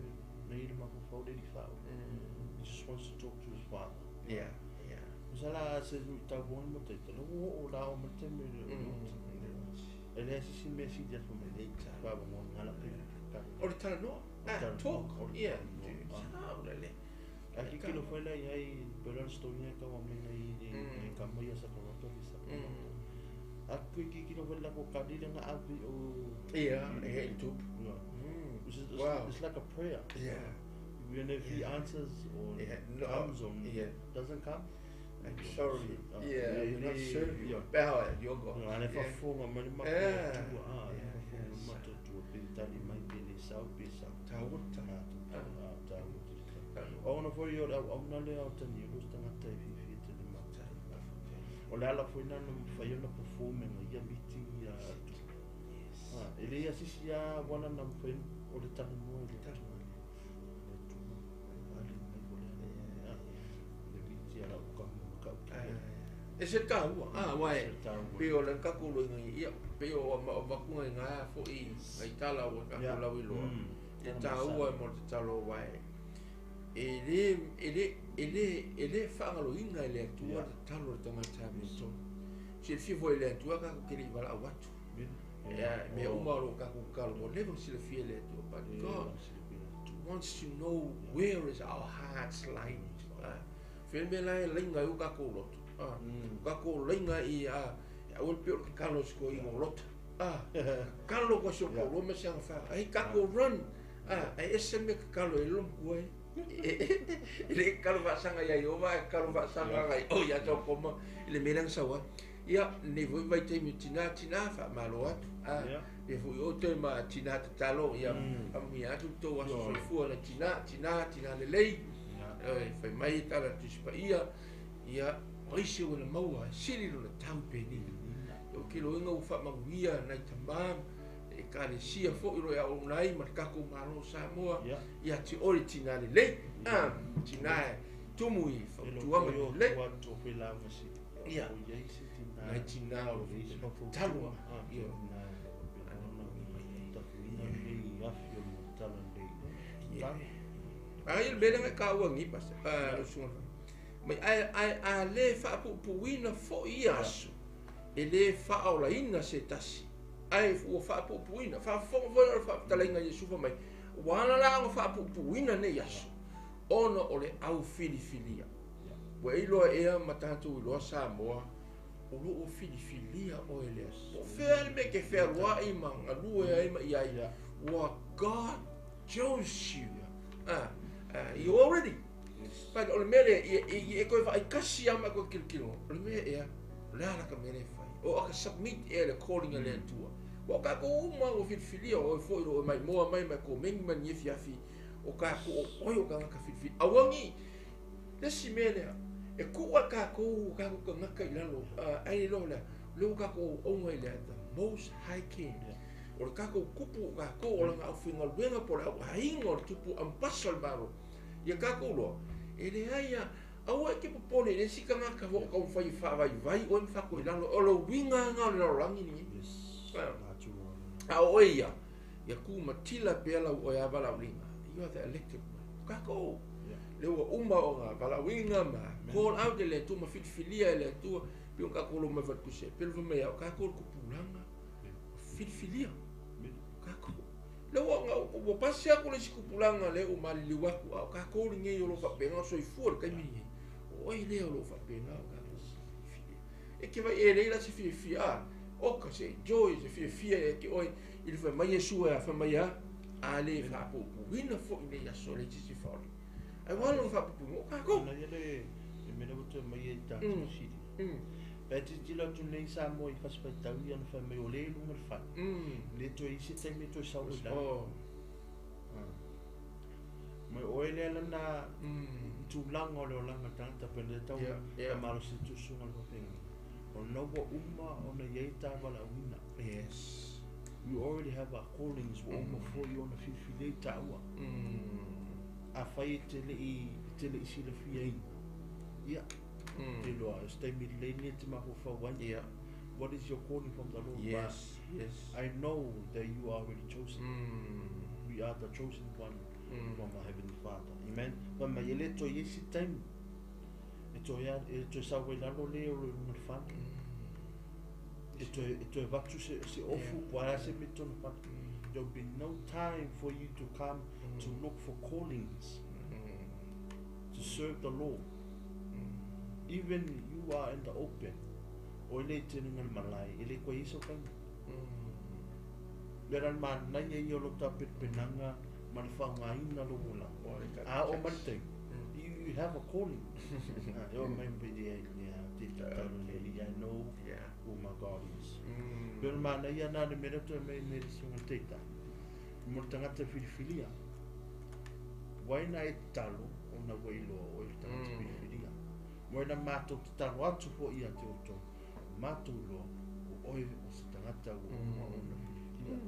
na i le mafofau le li whao. He just wants to talk to his father. Yeah, yeah. Masala se nui tau wani mo te tala, o la o mate me le o. E le asisi me si te me le whawa mo ngala pe. O le tala noa. Talk. Yeah. Sao le. A ki kilo whaila i ai pera story ka wa mena i ka mai sa ka roto i sa. A kui ki kilo wala ko kalile nga avi o Ia, e hei tupu. Yeah. Which is, it's like a prayer. Yeah. Even if he answers or No, comes or doesn't come, I'm sorry. Yeah, I will not serve you. Pea your God. Ale fafoga mai le matua, ah, le fafoga mai matua pe tali mai pe le sau pe sau. Tauta. Tauta. O ona foi o au na le au tani lo tangata e fifi te le mata. O le ala foi na no fai ona performing ia meeting ia. Yes. Ah, ele ia sisi ia wana na fai o le tali mo le tali. Le tu. Ali mai o le. Le meeting ala o ka ka. E se taua, ah, wai, pe o le kakulu inga ia, pe o makunga inga foi, ngai tala o kakulu lau iloa. E taua e mo te talo wai. E le whaangalo inga e le atua te talo le tangata me tonu. Se le fia foi le atua kako kere i wala au atu. Me uma ro kako kalo mo lewa se le fia le atua. But God wants to know where is our hearts lying. Whenme lai lainga i o kako loto. Kako lainga i a au pe o kalo sko i ngo loto. Kalo ko so ko lo me sang fa. Ai kako run. Ai ese me kalo e lom kuai. Le kalo va sanga ia Iova, kalo va sanga ngai. O ia tau koma le melang sawa. Ia ne voi vai te mi tina tina fa malo atu. Le voi o te ma tina te talo ia mi atu to aso fua na tina tina tina le lei. Fai mai tala tuspa ia ia oise o le maua sili lo le tau peni. O ke lo inga u fa manguia nai tamam e kalesia foi ro ia o nai ma kako malo Samoa ia ti ori tina le lei. Tina tumu i fa tuama le. Ia nai tina o talo ia ai le mele ka ua ngi pas lo sunga mai ai a le fa pupuina fo ia aso e le fa aulaina se tasi ai ua fa pupuina fa fo fo fa talainga Yesu fa mai wala la fa pupuina ne aso ona o le au filifilia ua iloa ea ma tatou iloa Samoa o loo filifilia o ele o fea le me ke fealua'i ma galue ai ma iai ua God chose you. You already. But o le mele e koe vaai kasi ama koe kilokilo o le mea ea o le ala ka mele fai o aka submit ea le calling a le Atua ua kākou uma ua filifilia o oe foi lo oe mai moa mai mai komeni ma ni e fiafi o kākou o oe o kagaka filifili auagi le si mea lea e kuʻu a kākou kākou kagaka i lalo ai le loa lea le ua kākou auauga i lea the most high king o le kākou kupu o kākou o langa aufigaluega po o le auaiga o le tupu ampasa o le malo ia kākou loa e leai a aua e ke popole le si kagaka fo ka fai faavaivai oe ma fakoʻi lalo o le uiga aga o le lalolagi lenei a o oe ia ia kumatila pea lau oe a valaauliga you are the elected one kākou le ua uma o ngā valaauiga ma call out e le Atua ma filifilia e le Atua pe o kākou lo mai faletuse pe le mai au kākou le kupulaga filifilia kākou le ua ua pasi aku le isi kupulaga le ua maliliu aku a o kākou lenei o lo faapena o soifua le taimi lenei o oe lea o lo faapena o kākou filifilia e ke vai e lei la se fiafia a o ka se joy se fiafia e ke oe i le fai mai Iesu e a fai mai a a le faapuupuuina foʻi nei aso le sisi faoli ai ua lona faapuupuuina o kākou na ia le e mele ua toe mai ai tatou sili pe tilotilo atu nei Samoa i fasifaitau ia na fai mai o lē luga le fale le toe i se taimi e toe sau ai lalo mai oe lea lana tulaga o le olaga tagata pe le tau malosi tusuga le fafegai o lena ua uma ona iai tavalauina. Yes. We already have our callings ua uma foi ona filifilia i taua. Afai e te leʻi te leʻi silafiaina ia te iloa o se taimi lelei lenei e te mafaufau ai. What is your calling from the Lord? Yes, yes. I know that you are already chosen. We are the chosen one from our Heavenly Father. Amen. Fai mai e le toe i ai se taimi e toe e toe sau ai lalo le o lo luga le fale. E toe avatu se ofu po o le a se mea tona fale. There will be no time for you to come to look for callings to serve the Lord. Even you are in the open. O le tele ngal malai e le ko iso kan. Le ran man na ye yo lo ta penanga ma le whaunga ina lo wala. A o mate. You have a calling. E o mai pe ia ia te talo le I know who my God is. Pero mana ia nā le mera toe mei me le sunga teita. Mo le tangata filifilia. Waina e talo o na wailoa o le tangata filifilia. Mo ina mātou te talo atu fo ia te oto. Mātou loa o oe o se tangata o ona filifilia.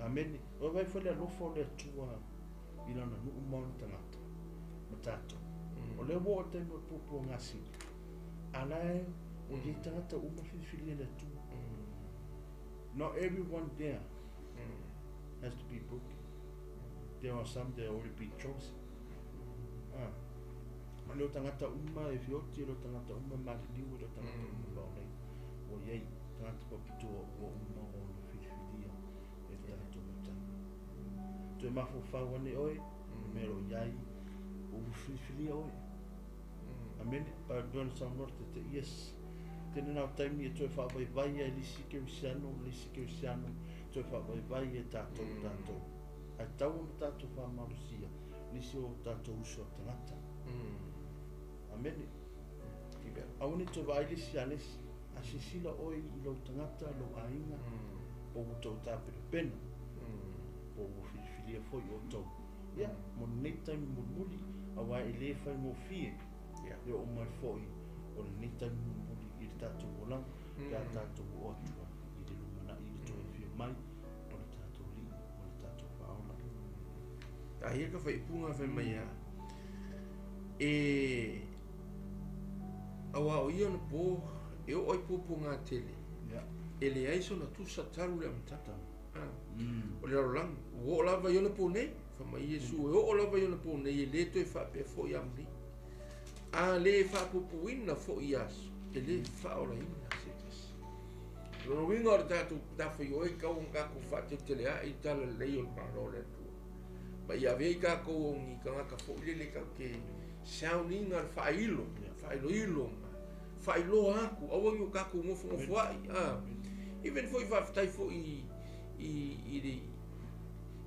Amene. O vai fo le alofa o le atua i lana nuu mauna tangata. Ma tātou. O le wo o te mo pupu o ngā sili. Alae o ye tangata uma filifilia le atua. Not everyone there has to be broken. There are some that already been chosen. O leo tangata uma e fioti, leo tangata uma mariliu, leo tangata uma baolei. O iei, tangata papitua ua uma o na filifilia e tangata matanga. Toe mafofau ane oe, mero iai, o filifilia oe. Amene, pa Bjorn Saunor te yes. Tene nā taimi e toe whaavaivai e lisi kerisiano, toe whaavaivai e tātou tātou. Ai tau ona tātou whaamarusia, nisi o tātou uso tangata. Amene. Awane toe vaai lisi a lesi, a sisila oe i lau tangata, lau ainga, po ua tau tāpere pena, po ua filifilia foi o tau. Ia, mo nei taimi mulimuli, a wai e le whai mō fie, e o mai foi o le nei taimi mulimuli i le tātou olanga, pe a tātou o atua i le lumana i le toe fia mai, o le tātou lii, o le tātou whaola. Ta hia ka whaipunga whai mai a, e awa o ia na pō, e o ai pōpō ngā tele, e le aiso na tusa taru le amtata. O le ralolangi, o o lava i ona pō nei, wha mai Iesu, e o lava i ona pō nei, e le toe whaapea fo i amni. A le whaapupuina fo i aso, e le whaoraina se tasi. Lona winga o le tātou tawhai oe kau ang kākou whaatetele a i tala lei o le mālo le atua. Ma ia vei kākou o ngi kangaka fo i lele kau ke sauninga le whaailo, whaailoilo, whaailoa aku, awangi o kākou ngofu ngofu ai. Even fo i whaaftai fo i i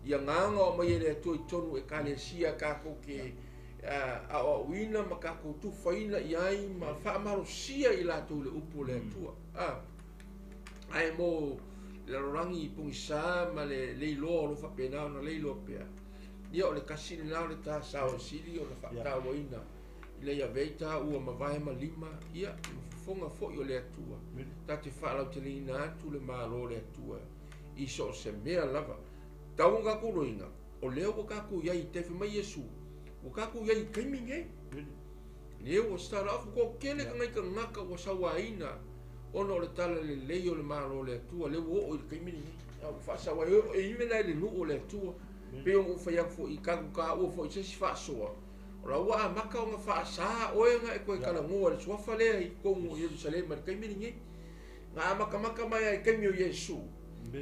ia nganga o mai ele atua i tonu e kalesia kākou ke a o uina ma kākou tufaina i ai ma whaamarosia i lātou le upu le atua. Ai mo le rorangi i pungisa ma le leiloa o lo whapena o na leiloa pea. Ia o le kasini nao le tā sao sili o le whaatauaina. I le ia veita ua mavae ma lima, ia mafofonga foi o le atua. Tā te whaalau te leina atu le mālo le atua. I so se mea lava. Tau ngā kūroinga, o leo wa kākou iai te whai mai Iesu. O kākou iai kaimi ngei. Leo o stara afu ko kele ka ngai ka ngaka wa sawaina. Ona o le tala le lei o le mālo le atua, leo o o i le kaimi ngei. Au whaasawa e ime nai le nuu o le atua. Pe o whai aku i kaku ka ua fo i sesi whaasoa. O la ua a maka o ngā whaasaa oe ngā e koe kala ngoa le suafa lea i kongu o Yerusalema le kaimi ngei. Ngā makamaka mai ai kaimi o Iesu.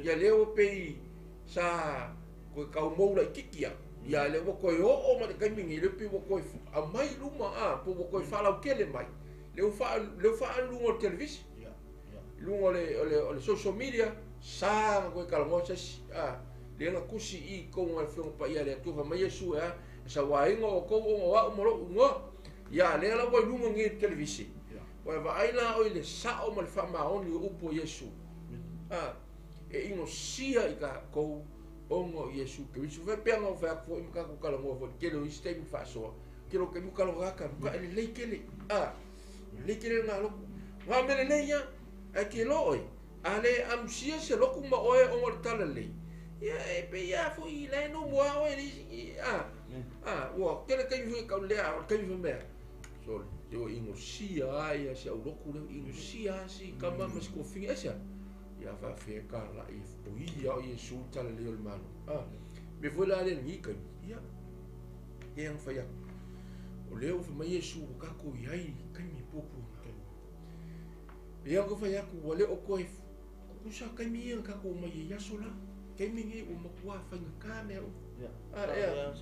Ia leo pei sa koe kau moura i kikia. Ia le ua koe o ma le kaimi ngei, leo pei ua koe a mai luma a, po ua koe whalau kele mai. Leo wha lunga o le televisi. Lunga o le social media, sa nga koe kala ngoa sesi. Le nga kusi i konga le whionga pa ia le atua mai Iesu e sa wainga o kou o ngā o moro unga. Ia le ala wai lunga ngi televisi. Wai vaai la o i le sao ma le whamaoni o upo Iesu. E ingo sia i ka kou ongo Iesu Keriso. Whai pea ngā whai aku i makaku kala ngoa fo kele o isi taimi whaasoa. Kelo ke mukalo ngaka, muka ele lei kele. Lei kele ngā loku. Ngā mele lei ia, ai ke lo oi. A le amusia se loku ma oe ongo le tala lei. Ia e pe ia fo i le no mua oe li ua kele kai hui kau lea o kai hui mea. So te o ingo sia ai se au loku leo ingo sia si kama ma se kofingi asia. Ia wha ka la i o ia o Iesu tala leo le malo. Me foi la le ngi kai. Ia. Ia ang whai aku. O leo wha mai Iesu o kako i ai kai mi popo. Ia ko whai aku wa leo koe kukusa kai mi ia kako mai e iaso la. Kai mi ngi o makua whainga ka mea o. Ia. Ia.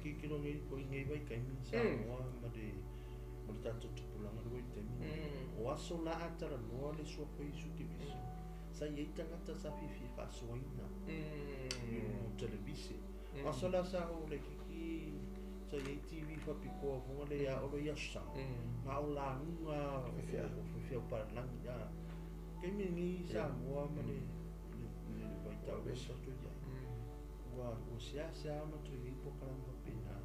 Ki kiro ngi po ngi vai kai mi sa moa ma de mo tātou tupulanga rua i te mi. O aso la a talanoa le suafa o Iesu Keriso, sa i ai tagata sa fiafia e faasoaina i luga o televise. O aso la sa oo laitiiti sa i ai TV faapitoa foga le ia Olo i Aso Sa, na o lauga o faifeau palalagi. A taimi lenei i Samoa ma le vaitau lea sa tatou i ai, ua seasea ona toe i ai polokalame faapena.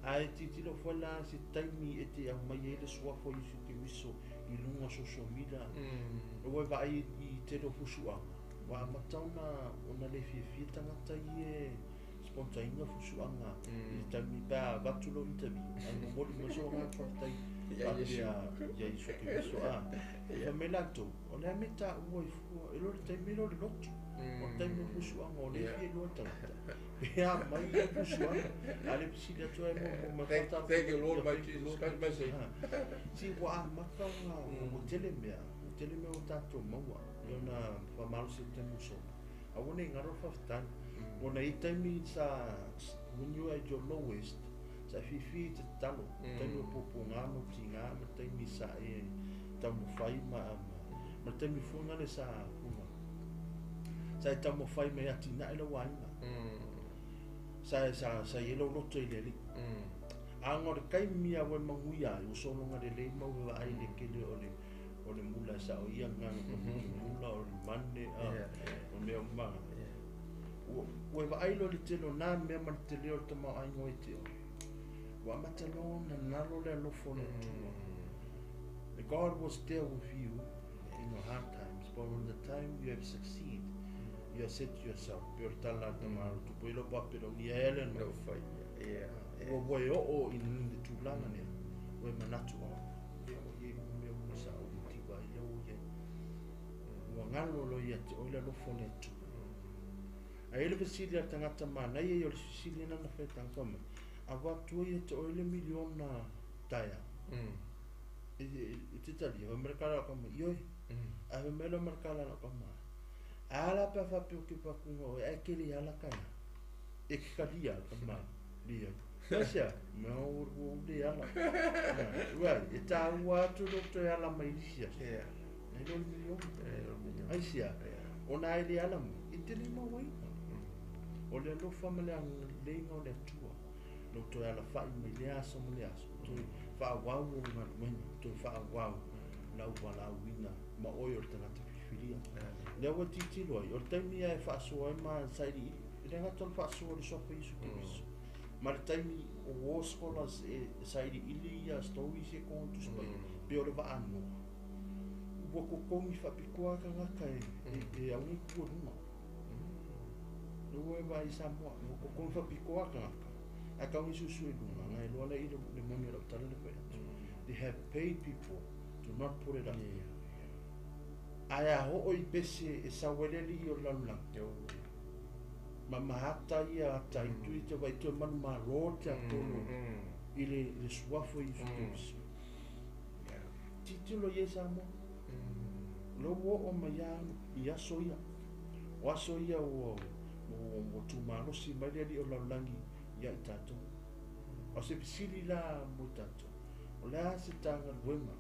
Ae tilotilo foi la i se taimi e te aumai ai le suafa o Iesu Keriso i luga o social media. Ua e vaai i le tele o fusuaga, ua amata ona le fiafia tagata ia e sponsor ina fusuaga i le taimi pe a avatu lou interview, ae momoli mai sou agaga faafetai faapea ia Iesu Keriso. A fai mai latou, o le a mea e taua ai fua, e iloa le taimi e iloa le lotu. O le taimi o fusuaga o lea e fia iloa tagata. Pe a mai ia fusuaga, a le fesili atu ai mo mai. Thank you Lord my Jesus Christ my Savior. Si ua amata ona ua tele mea, ua tele mea ua tatou maua i ona faamalosi o le taimi ua sola. Aua ne i galo le faafetai. Ona i taimi sa when you are at your lowest, sa e fiafia i te tatalo, taimi o puapuaga ma tiga ma taimi sa e taumafai ma ma le taimi foi lea sa puna. Sa e taumafai mai atinae lau aiga. Sa sa sa i ai lou loto i le Alii. A o le taimi a ua e manuia ai, ua sologa lelei ma ua vaai i le tele o le o le mula e sao ia agaga mula o le mane a o mea uma. Ua e vaai loa i le tele o na mea ma le tele o le tamaoaiga o ia te oe. Ua amata loa ona galo le alofa o le Atua. The God was there with you in your hard times, but when the time you have succeed, you have said to yourself, pe o le tala a le tama o tupu i lau Papelonia e le no. Ua ua e oo i le tulaga lea, ua e manatu au, ia ua i ai mea ua sa ou mativa ai lea ua i ai. Ua galo loa ia te oe le alofa o le Atua. Ae i ai le fesili a le tagata manaia ia o le fesili lena na fai e tagata mai, avatu ai ia te oe le miliona taeao. E te talia, fai mai le kala o lau tama, ioe. Ae fai mai loa ma le kala a lau tama, a la pe a faapea ou te fai atu oe, ae te le ala taeao. E te talia le tama, leai. Aisea? Mea ua ou le ala. Uai, e tāua atu lou toe ala mai i le isi aso. Nai lo le miliona. Aisea? Ona ai le ala mai, e te le mauaina. O le alofa ma le agalelei o le Atua. Lou toe alafai mai lea aso ma lea aso. Toe faaauau ou galuega, toe faaauau lau valaauina ma oe o le tagata filifilia. Lea ua tilotilo ai, o le taimi lava e faasoa ai ma sailiili, e le gata o le faasoa i le suafa o Iesu Keriso. Ma le taimi o war scholars e sailiili ia stories ia i totonu o le Tusi Paia, pei o le vaa Noa. Ua totogi faapitoa tagata e aua ne i tuua i luga. Ua e vaai i Samoa, ua totogi faapitoa tagata, ae tau ni suesue i luga, na iloa lea i le moni o lau tala lea fai atu. They have paid people to not put it up. Ae a oo i pese e sau ai le alii o le lalolagi, ma mahata ia ata i tui te vai toe manumalo te atolo i le suafa o Iesu Keriso. Tilotilo i ai Samoa. O lea ua oo mai lava i aso ia. O aso ia ua tumalosi mai le alii o le lalolagi ia i tatou. O se fesili la mo i tatou, o le a se ta galuega?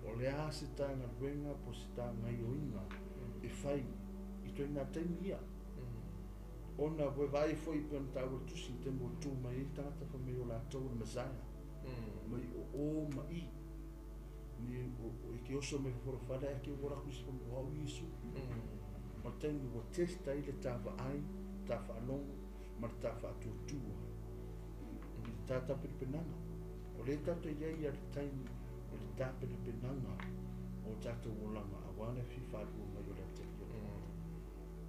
O le a se ta galuega po o se ta gaioiga e fai i ituaiga taimi ia? Ona ua vaai foi pei ona taua i le tusi i le taimi ua tu mai ai le tagata fai mai o latou o le Messiah, mai o o ma i. Ni e ke oso mai fafo o le fale ae ke ua alu atu isi fai mai o au Iesu. O le taimi ua test ai le ta vaai, ta faalogo ma le ta faatuatua i le ta tapenapenaga. O lea tatou te i ai i le taimi o le tapenapenaga o tatou olaga aua le fia faalua mai o le atalii o le Maota.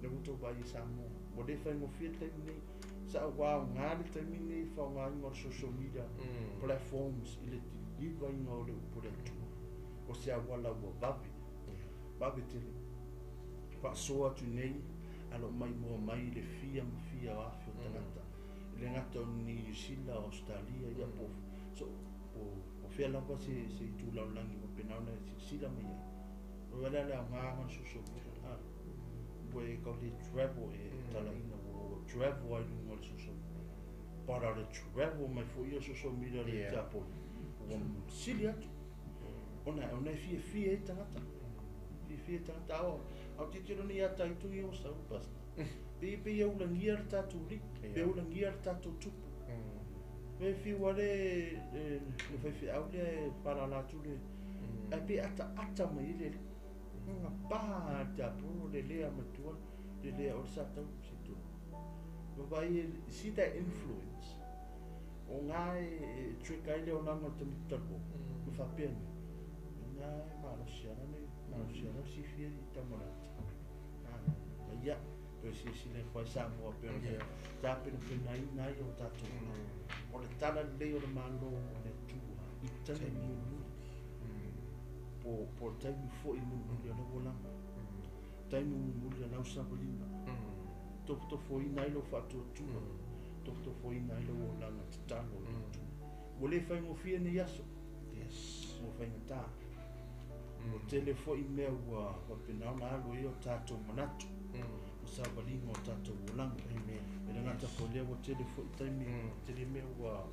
Lea ua outou vaai i Samoa, ua le faigofie le taimi nei. Sa aoga le taimi nei i le faaaogaina o le social media platforms i le deliver-ina o le upu a le Atua. O se auala ua vave, vave tele. Faasoa atu nei, ae o lo o maimoa mai le fia ma fia o afe o tagata. E le gata o Niu Sila, Ausetalia, ia po so po fea lava se itu lalolagi faapena ona e silasila mai ai. O le a le aoga o le social media, ua e tau le travel e talaina ua travel ai i luga o le social media. But o le travel mai foi ia social media i le tiapolo, ua sili atu. Ona Ona ona e fiafia ai tagata. Fiafia tagata ao au titilo ni ia taitu i o sau pastor. Pe pe ia ulagia le tatou alii, pe ulagia le tatou tupu. Pe fiu ale le faifeau lea e palala atu le ae pe ataata mai ai le alii. Nga pa le tiapolo le lea matua le lea o le sa tau se tu. Vaai see that influence. O ngā e trick ai le olaga o le tamaiti taluloa. Ma faapea nei, Ina e malosi ala nei, malosi ala sifia i tama le ata. Ma ia, toe silasila ifo ai Samoa pei ona tapenapenaina ai o tatou olaga. O le tala lelei o le Malo o le Atua i taimi mulimuli. Po, po le taimi foi mulimuli o lau olaga. Taimi mulimuli o lau savaliga. Tofotofoina ai lou faatuatua. Tofotofoina ai lou olaga tatalo i le Atua. Ua le faigofie nei aso. Yes. Ua faigata. Ua tele foi mea ua faapena ona alu ai o tatou manatu. Ma savaliga o tatou olaga. Amen. E le gata foi lea ua tele foi taimi, tele mea ua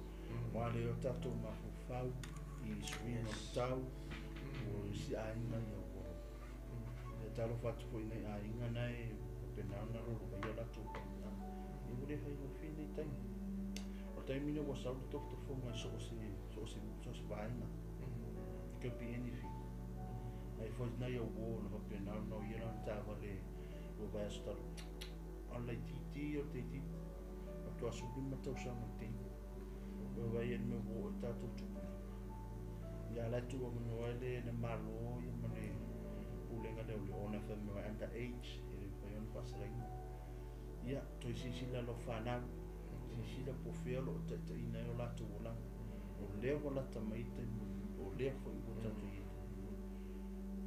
ua ale ai o tatou mafaufau i suiga o le tau, ua isi aiga ia ua e talofa atu foi i nai aiga na e faapena ona lolovaia o latou paia. Ia ua le faigofie nei taimi. O le taimi lea ua sau le tofotofoga i so o se, so o se, so o se vaega. It could be anything. Nai foi nai au uo na faapena ona o ia lana taavale ua vaiaso talu. A o le laitiiti ia o le teititi. Faatoa 15 tausaga o le teine. Ua vaai ai le mea ua oo i tatou tupulaga. Ia la e tuuavanoa ai le, le Malo ia ma le pulega lea o le ona fai mai under age e le mafai ona faasalaina. Ia, toe silasila lau fanau, silasila po o fea o lo o taitaiina ai o latou olaga. O lea ua lata mai le taimi, o lea foi ua tatou i ai taimi.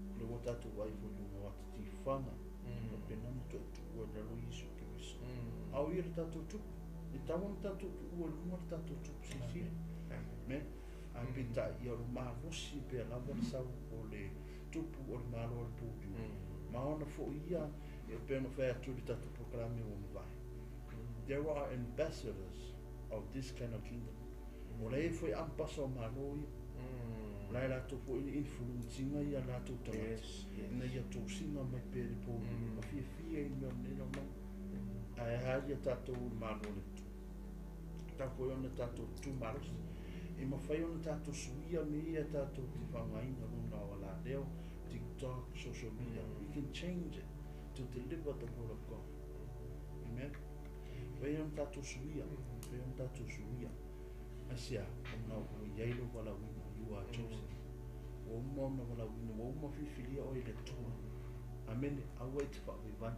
O lea ua tatou vaai foi i luga o ata tifaga, faapena ona toe tuua i lalo Iesu Keriso. A o ia le tatou tupu, e tatau ona tatou tuua i luga le tatou tupu silasila. Amen. Ae peitai, ia o le malosi pea lava le sau o le tupu o le Malo o le Pouliuli. Ma ona foi ia, e pei ona fai atu i le tatou polokalame ua mavae. There are ambassadors of this kind of kingdom. O la e i ai foi ambasa o Malo ia. O la e latou foi le influence ina ia latou tagata. Ina ia tosiga mai pea i le Pouliuli ma fiafia i mea o lenei lalolagi. Ae a ia tatou o le Malo o le Atua? Tatau foi ona tatou tutu malosi. E mafai ona tatou suia mea ia tatou te faaaogaina luga o alaleo, TikTok, social media. We can change it to deliver the word of God. Amen. Mafai ona tatou suia, mafai ona tatou suia. Aisea, ona ua i ai lou valaauina, you are chosen. Ua uma ona valaauina, ua uma filifilia oe e le Atua. Amene, aua e te faavaivai.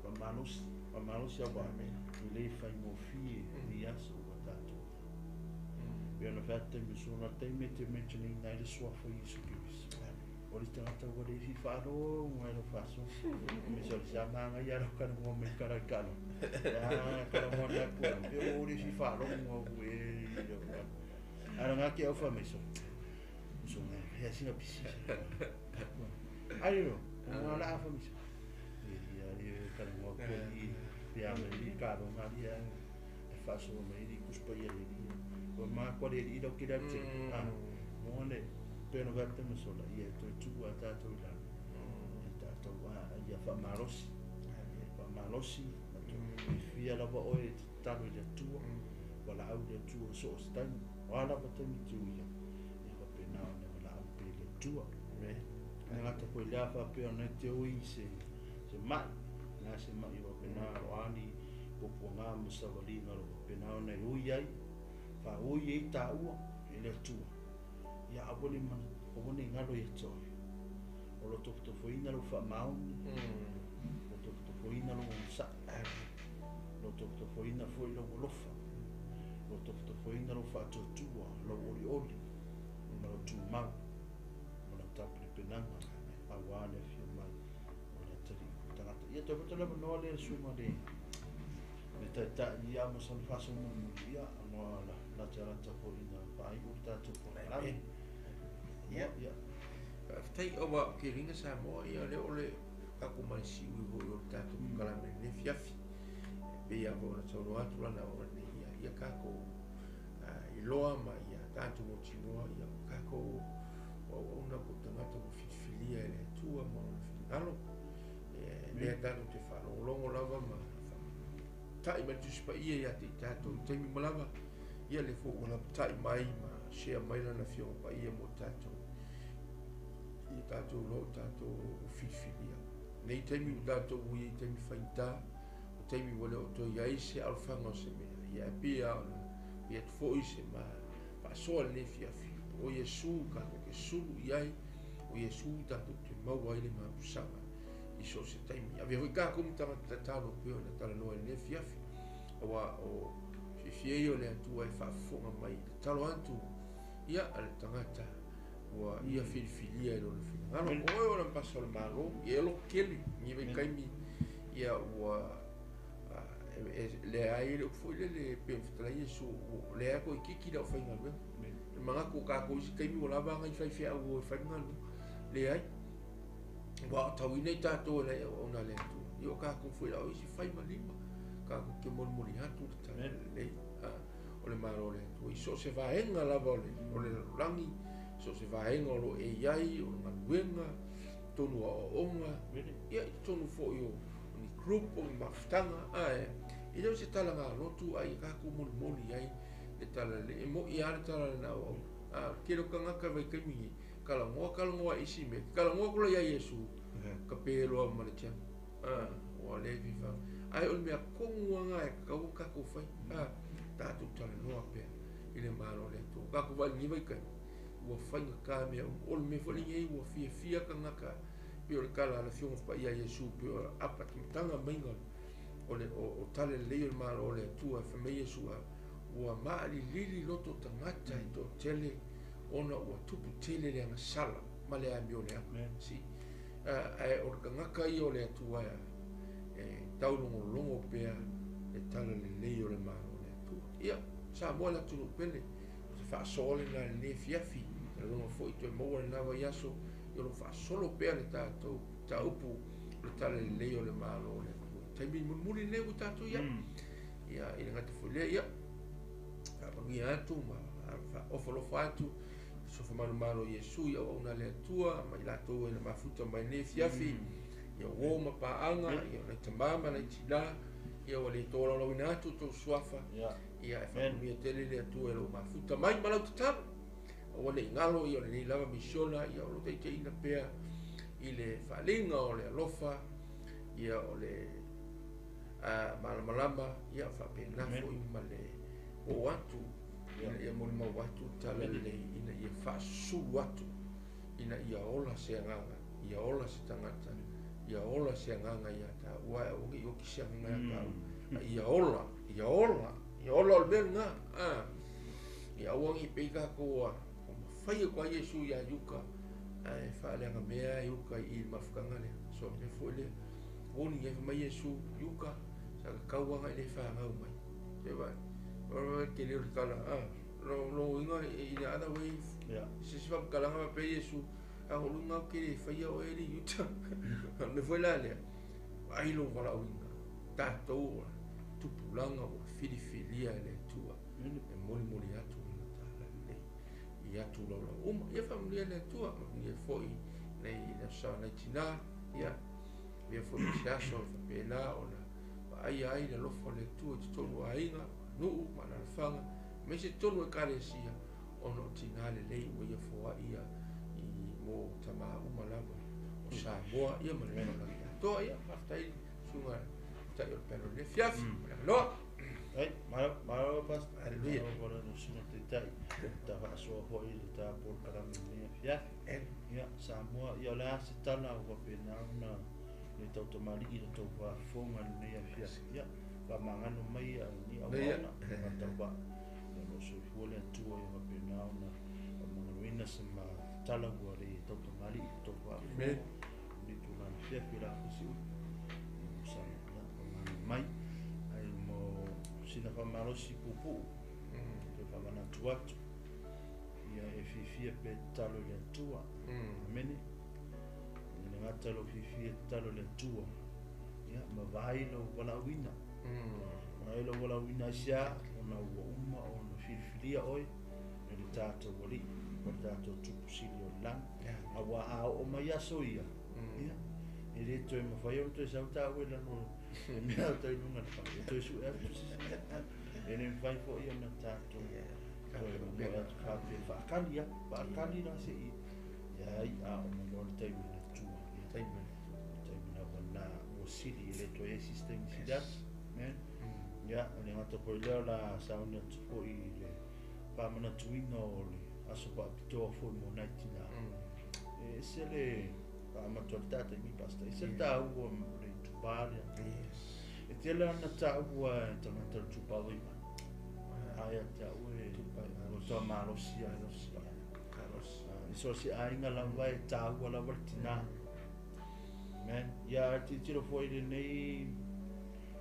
Faamalosi, faamalosi aua e le faigofie nei aso ua tatou i ai. Pei ona fai atu taimi o sola, taimi e te mention ina ai le suafa o Iesu Keriso. O le tagata ua le fia faalogo ai lau faasoa. Me se o le sa magaia lau kalagoa mai kala i kalo. A kalagoa le atu au, pe o le fia faalogo au e Ara ngā ke au wha mai so. So ngā, hea singa pisi. Ai ro, ngā la wha mai so. Ia ia kalagoa ko i pe a mai i kalo ngā ria e whaasoa mai i kuspa ia le ria. Ua mā kua le ri lau ki rau te. Ah, mo le pei ona fai atu ma sola, ia e toe tuu a tātou i lalo. E tātou a ia whaamalosi. Whaamalosi, e whia lava oe e te tatalo i le Atua, walaau i le Atua so o se taimi. O a lava taimi te uia, e whapena ona walaau pe i le Atua. E ngata koe lea whapea ona e te oi se, se mai, ngā se mai o whapena ro ani, popua ngā ma sawaliga ro whapena ona e oi ai, wha oi ei tāua e le Atua. Ia aua le mana, aua ne i ngalo ia te oe. O lo tofotofoina lou faamaoni, o tofotofoina lou onosai, o lo tofotofoina foi lou alofa, o lo tofotofoina lou faatuatua, lou olioli, ma lou tumau, ma lau tapenapenaga, aua le afio mai o le Atalii o tagata. Ia toe poto le avanoa lea le susuga le le taitai ia ma sana faasoa mulimuli, ia, ona latalata foi ina faaiu le tatou polokalame. Ia, Ia. Faafetai aua o ke ringa Samoa ia lea o le tatou manisiui foi o le tatou polokalame i lenei afiafi. E pei lava ona saunoa atu lana o nei ia, ia tatou iloa ma ia tatou mautinoa ia o tatou o auauna Mai le Tusi Paia ia te i tatou i taimi uma lava. Ia lea foi ua lapatai mai ma share mai Lana Afioga Paia mo tatou. Ia tatou iloa o tatou ua filifilia. Nei taimi ua tatou ua i ai i taimi faigata, o taimi ua le o toe i ai se alofaga o se mea. Ia ae pei lava ona fai atu foi se ma faasoa i lenei afiafi, o Iesu tatou te sulu i ai, o Iesu tatou te maua ai le mapusaga i so o se taimi. Avea foi tatou ma tagata tatalo pei ona talanoa i lenei afiafi, aua o fiafia ia o le Atua e faafofoga mai i le tatalo atu ia a le tagata ua ia filifilia i lona finagalo. O oe o le mpasa o le Malo, ia e lototele i lenei vaitaimi, ia ua leai le upu foi lele pei ona fetalai Iesu, leai toeitiiti le aufaigaluega. E manatu o tatou i isi taimi ua lava nai faifeau e fai le galuega. Leai, ua aotauina i tatou e nai auauna a le Atua. Ia o tatou foi la o isi fai ma lima, tatou te molimoli atu le tala lelei o le Malo o le Atua i so o se vaega lava o le lalolagi, so o se vaega o lo o e i ai, o le galuega, totonu o aoaoga, ia i totonu foi o ni group o ni mafutaga, ae e le o se tala galotu a ia tatou molimoli ai le tala lelei. E moni lava le tala a le auauna, a o le tele o tagata i vaitaimi nei, talanoa talanoa i isi mea, talanoa atu la ia Iesu, ka pe loa ma le tiama, a ua le fifa. Ae o le mea tonu lava lena e tatau ona tatou fai, a tatou talanoa pea i le Malo o le Atua. Tatou vaai i lenei vaitaimi, ua faigata mea uma. O le mea foi lenei ua fiafia tagata, pei o le tala a le Afioga Paia Iesu, pei o le apatamataga maiga o le o tala lelei o le Malo o le Atua, e fai mai Iesu, ua maalilili loto tagata e toatele ona ua tupu tele le agasala ma le amioleaga. Si ae o le tagata ia o le Atua e taulogologo pea le tala lelei o le Malo o le Atua. Ia, Samoa le atunuu pele, o se faasoa lena i lenei afiafi, e lagona foi toe maua lena vaiaso, ia o lo o faasolo pea le tatou mataupu o le tala lelei o le Malo o le Atua. Taimi mulimuli lenei ua tatou i ai. Ia, i le gata foi lea, ia, faamanuia atu ma faaofalofa atu i sofa manumalo o Iesu i auauna a le Atua ma i latou e na mafuta mai lenei afiafi, ia uo ma paaga, ia o nai tama ma nai tina, ia ua le tolaulauina atu outou suafa, ia e faamanuia tele le Atua i lou mafuta mai ma lau tatalo. Aua ne i galo ia o lenei lava misiona, ia o lo taitaiina pea i le faaaliga o le alofa, ia o le malamalama, ia faapena foi ma le oo atu ina ia molimau atu le tala lelei, ina ia faasusulu atu, ina ia ola se agaga, ia ola se tagata, ia ola se agaga ia taua, ae aua ne i oti se agaga ia taua, a ia ola, ia ola, ia ola o le mea lena. Ia aua ne i pei tatou a mafai atu ai Iesu ia Iuka, ae faaleaga mea Iuka i le mafutaga lea. So mea foi lea, moni ai fai mai Iesu, Iuka, sa tatau lava i le fanau mai. Se vai, o le tele o le tala, logoina in the other way, se se faamatalaga faapea Iesu, a o luga ou te le faia oe le Iuta. O le mea foi la lea, vaai lou valaauina, tatou o tupulaga ua filifilia e le Atua e molimoli atu lana tala lelei i atu laulau uma. Ia faamanuia le Atua, manuia foi nei le aso nai tina, ia ia foi se aso e faapena ona vaaia ai le alofa o le Atua i totonu o aiga, nuu ma alaalafaga, aemaise totonu o ekalesia, ona o tina lelei ua ia foai ia i mo tama uma lava o Samoa, ia ma le lalolagi atoa. Ia faafetai susuga tai o le pelo le afiafi, ma le avanoa. Ai, malo, malo pastor. Hallelujah. Malo le susuga taitai. Ta faasoa foi i le ta polokalame i lenei afiafi. Ia, Samoa, ia o le a se tala ua faapena ona le tautamalii i le tou faafofoga i lenei afiafi. Ia, faamagalo mai ia lenei auauna, faatauvaa. Ia, o lo o soifua le Atua ia faapena ona faamagaloina se ma tala ua le tautamalii i le tou faafofoga. Lenei tulaga afiafi o le a foi se upu. Ia, Samoa, ia, faamagalo mai. Ai mo sina faamalosi puupuu, toe faamanatu atu. Ia e fiafia pe tatalo i le Atua. Amene. E le gata lou fiafia tatalo i le Atua, ia ma vaai lou valaauina. Vaai lou valaauina aisea, ona ua uma ona filifilia oe e le tatou Alii ma le tatou Tupu Sili o le lagi. Aua a oo mai aso ia, ia, e le toe mafai ona toe sau taua i lalo. E mea o tau luga le fale, e toe sue atu se isi. E le mafai foi ona tatou toe momoe atu faapea faakali lava, faakali la se i leai, a oo mai loa le taimi o le Atua, ia, Taimi o le Atua. O le taimi lava lena ua sili, e le toe i ai se isi taimi sili atu. Amen. Ia, e le gata foi i lea, o le a sauni atu foi i le faamanatuina o le aso faapitoa foi mo nai tina. E ese le faamatu a le taimi, Pastor, e ese le taua o le itupā lea. E tele ana taua e tagata o le itupā vaivai. Ae ia te au e ua toa malosi a le itupā. I so o se aiga lava e taua lava le tinā. Amen. Ia, tilotilo foi i lenei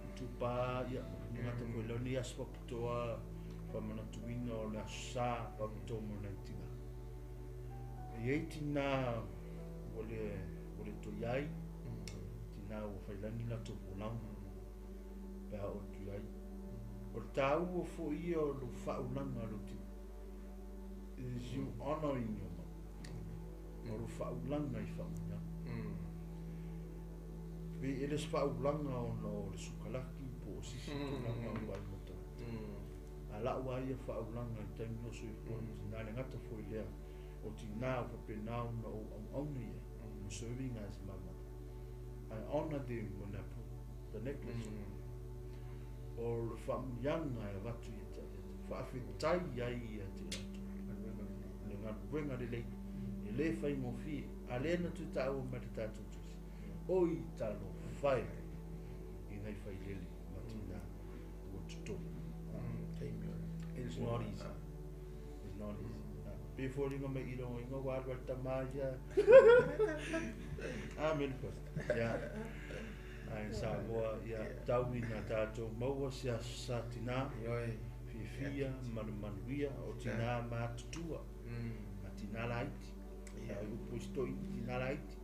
itupā, ia, le gata foi lea o lenei aso faapitoa, faamanatuina o le aso Sa faapitoa mo nai tinā. E i ai tinā ua le, ua le toe i ai, tinā ua failangi latou folauga, pe a oo atu i ai. O le taua foi ia o lou faaulaga lou tinā. It is you honouring your mother. O lou faaulaga i faamanuiaga. Pe e le se faaulaga ona o le sukalaki po o sisi tulaga o vaai mo tagata. A lau lava ia faaulaga i taimi o soifua o tina, le gata foi lea o tina o faapena ona ou auauna i ai, I'm serving as my mother. I honour them when I put the necklace on. O le faamuliaga e avatu ia te au, faafetai ai ia te latou le galuega lelei, e le faigofie, a lea na toe taua mai le tatou tusi, oi talofa e i nai failele ma tina ua totogi. It's not easy. It's not easy. Pe foliga mai i rongo inga ua alu ai le tama ia. Amen, Pastor. Yeah. Ai Samoa, ia tau ina tatou maua se aso sa tina, fiafia ma le manuia o tina matutua, ma tina laiti. Ia upu i se toeaina tina laiti.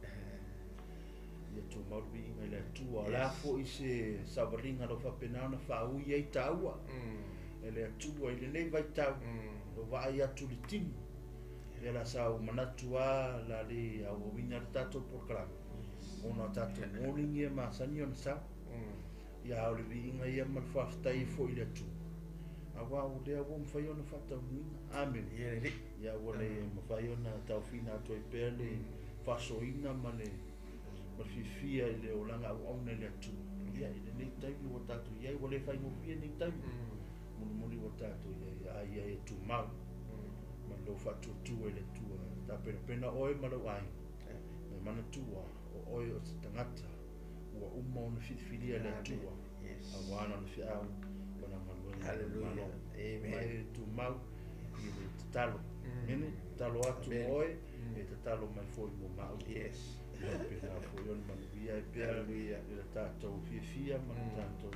Ia tumau le viiga i le Atua. O le a foi se savaliga o lo o faapena ona faaui ai taua e le Atua i lenei vaitau, o vaai atu i le tino. Ia la sa ou manatu lava la le auauina le tatou polokalame, ona o tatou warning ia masani ona sau. Ia a o le viiga ia ma le faafetai ai foi i le Atua, aua o lea ua mafai ona faataunuuina. Amene. Ia ua le mafai ona taofiina atu ai pea le faasoaina ma le ma le fiafia i le olaga auauna i le Atua. Ia, i lenei taimi ua tatou i ai, ua le faigofie lenei taimi. Mulimuli ua tatou i ai, a ia e tumau ma lou faatuatua i le Atua. Tapenapena oe ma lou aiga. Me manatua, o oe o se tagata ua uma ona filifilia e le Atua, aua lana feau ma lana galuega i le Malo. Ma e tumau i le tatalo. Mene, tatalo atu mo oe, e tatalo mai foi mo maua. Ia faapena foi ona manuia ai pea i le tatou fiafia ma le tatou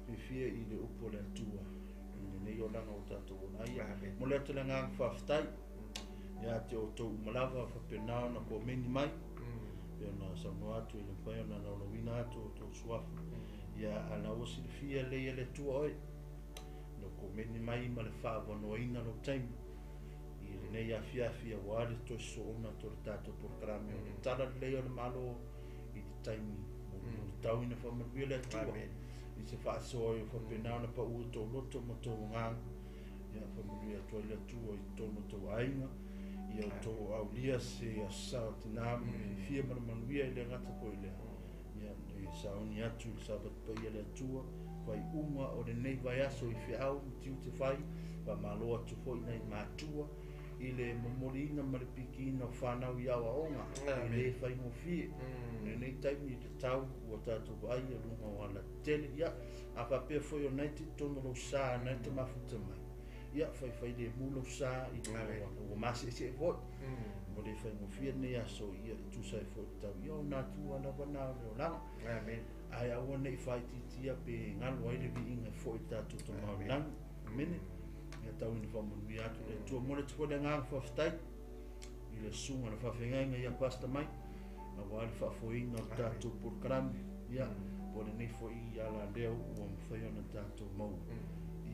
fiafia i le upu a le Atua i lenei olaga ua tatou ola ai. Momoli atu le agaga faafetai ia te outou uma lava faapena ona komeni mai, pei ona saunoa atu e le mafai ona laulauina atu outou suafa. Ia a na ua silafia lelei e le Atua oe, lou komeni mai ma le faaavanoaina lou taimi i lenei afiafi aua le toe soona atu o le tatou polokalame o le Tala Lelei o le Malo i le taimi mulimuli. Tau ina faamanuia le Atua i se faasoa o faapena ona pau i tou loto ma tou agaga. Ia faamanuia atu ai le Atua i totonu o tou aiga, ia outou aulia se aso sa o tina ma le fiafia ma le manuia i le gata foi lea. Ia e sauni atu i le Sapati paia le Atua, faaiuga o lenei vaiaso i feau ma tiute fai, faamalo atu foi nai matua i le momoliina ma le pikiina o fanau i aoaoga, e le faigofie. I lenei taimi i le tau ua tatou vaai i luga o alatetele, ia, a faapea foi o lena e te i totonu o lou sa, o lena e te mafuta mai, ia, faifai lemu lou sa i luga o ala, ua maseesee foi. Ua le faigofie lenei aso, ia, e tusa ai foi le tau, ia, o natura lava na o le olaga. Ae aua ne i faaitiitia pe galo ai le viiga e foi i le tatou Tama o le Lagi. Amene. Ia tau ina faamanuia atu le Atua. Momoli atu foi le agaga faafetai i le susuga le faafeagaiga ia Pastor Mike, aua le faafoeina o le tatou polokalame. Ia, po o lenei foi ala lea ua mafai ona tatou maua.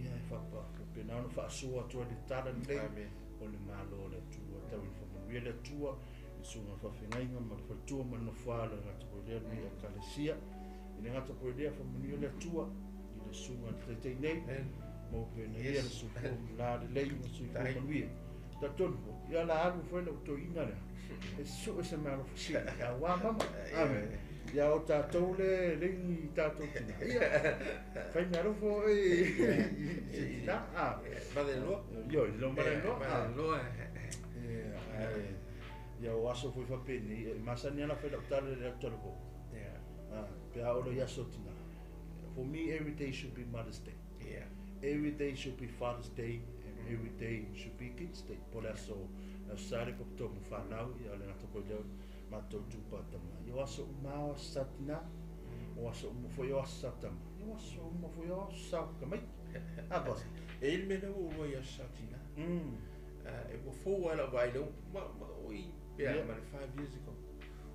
Ia, e faapena ona faasoa atu ai le tala lelei o le Malo o le Atua. Tau ina faamanuia le Atua i le susuga faafeagaiga ma le faletua ma le nofoa le gata foi lea lenei Ekalesia. I le gata foi lea faamanuia le Atua i le susuga i le taitai nei, maua pea ina ia le soifua lalelei ma le soifua manuia. Talitonu foi, ia la alu foi lau toeaina lea e sue se meaalofa sili aua mama. Amen. Ia o tatou le leini tatou tina. Ia, fai meaalofa oe i se tina. Mother-in-law. Ioe, lo mother-in-law. Mother-in-law. Ia, o aso foi faapenei, e masani lava ona fai lau tala i le atu talavou. Pe a oo loa i aso o tina. For me, every day should be Mother's Day. Every day should be Father's Day and every day should be Kids Day. Po o le aso, le aso Sa le faapitoa mo fanau, ia o le gata foi lea o matou itupa tama. Ia o aso uma lava o aso sa tina, o aso uma foi o aso sa tama, ia o aso uma foi o aso sa tamaiti. A boss. E i ai le mea lea ua ou iloa i aso sa tina. E ua fou lava i lau vaai i le upu ma oi pe a ma le 5 years ago.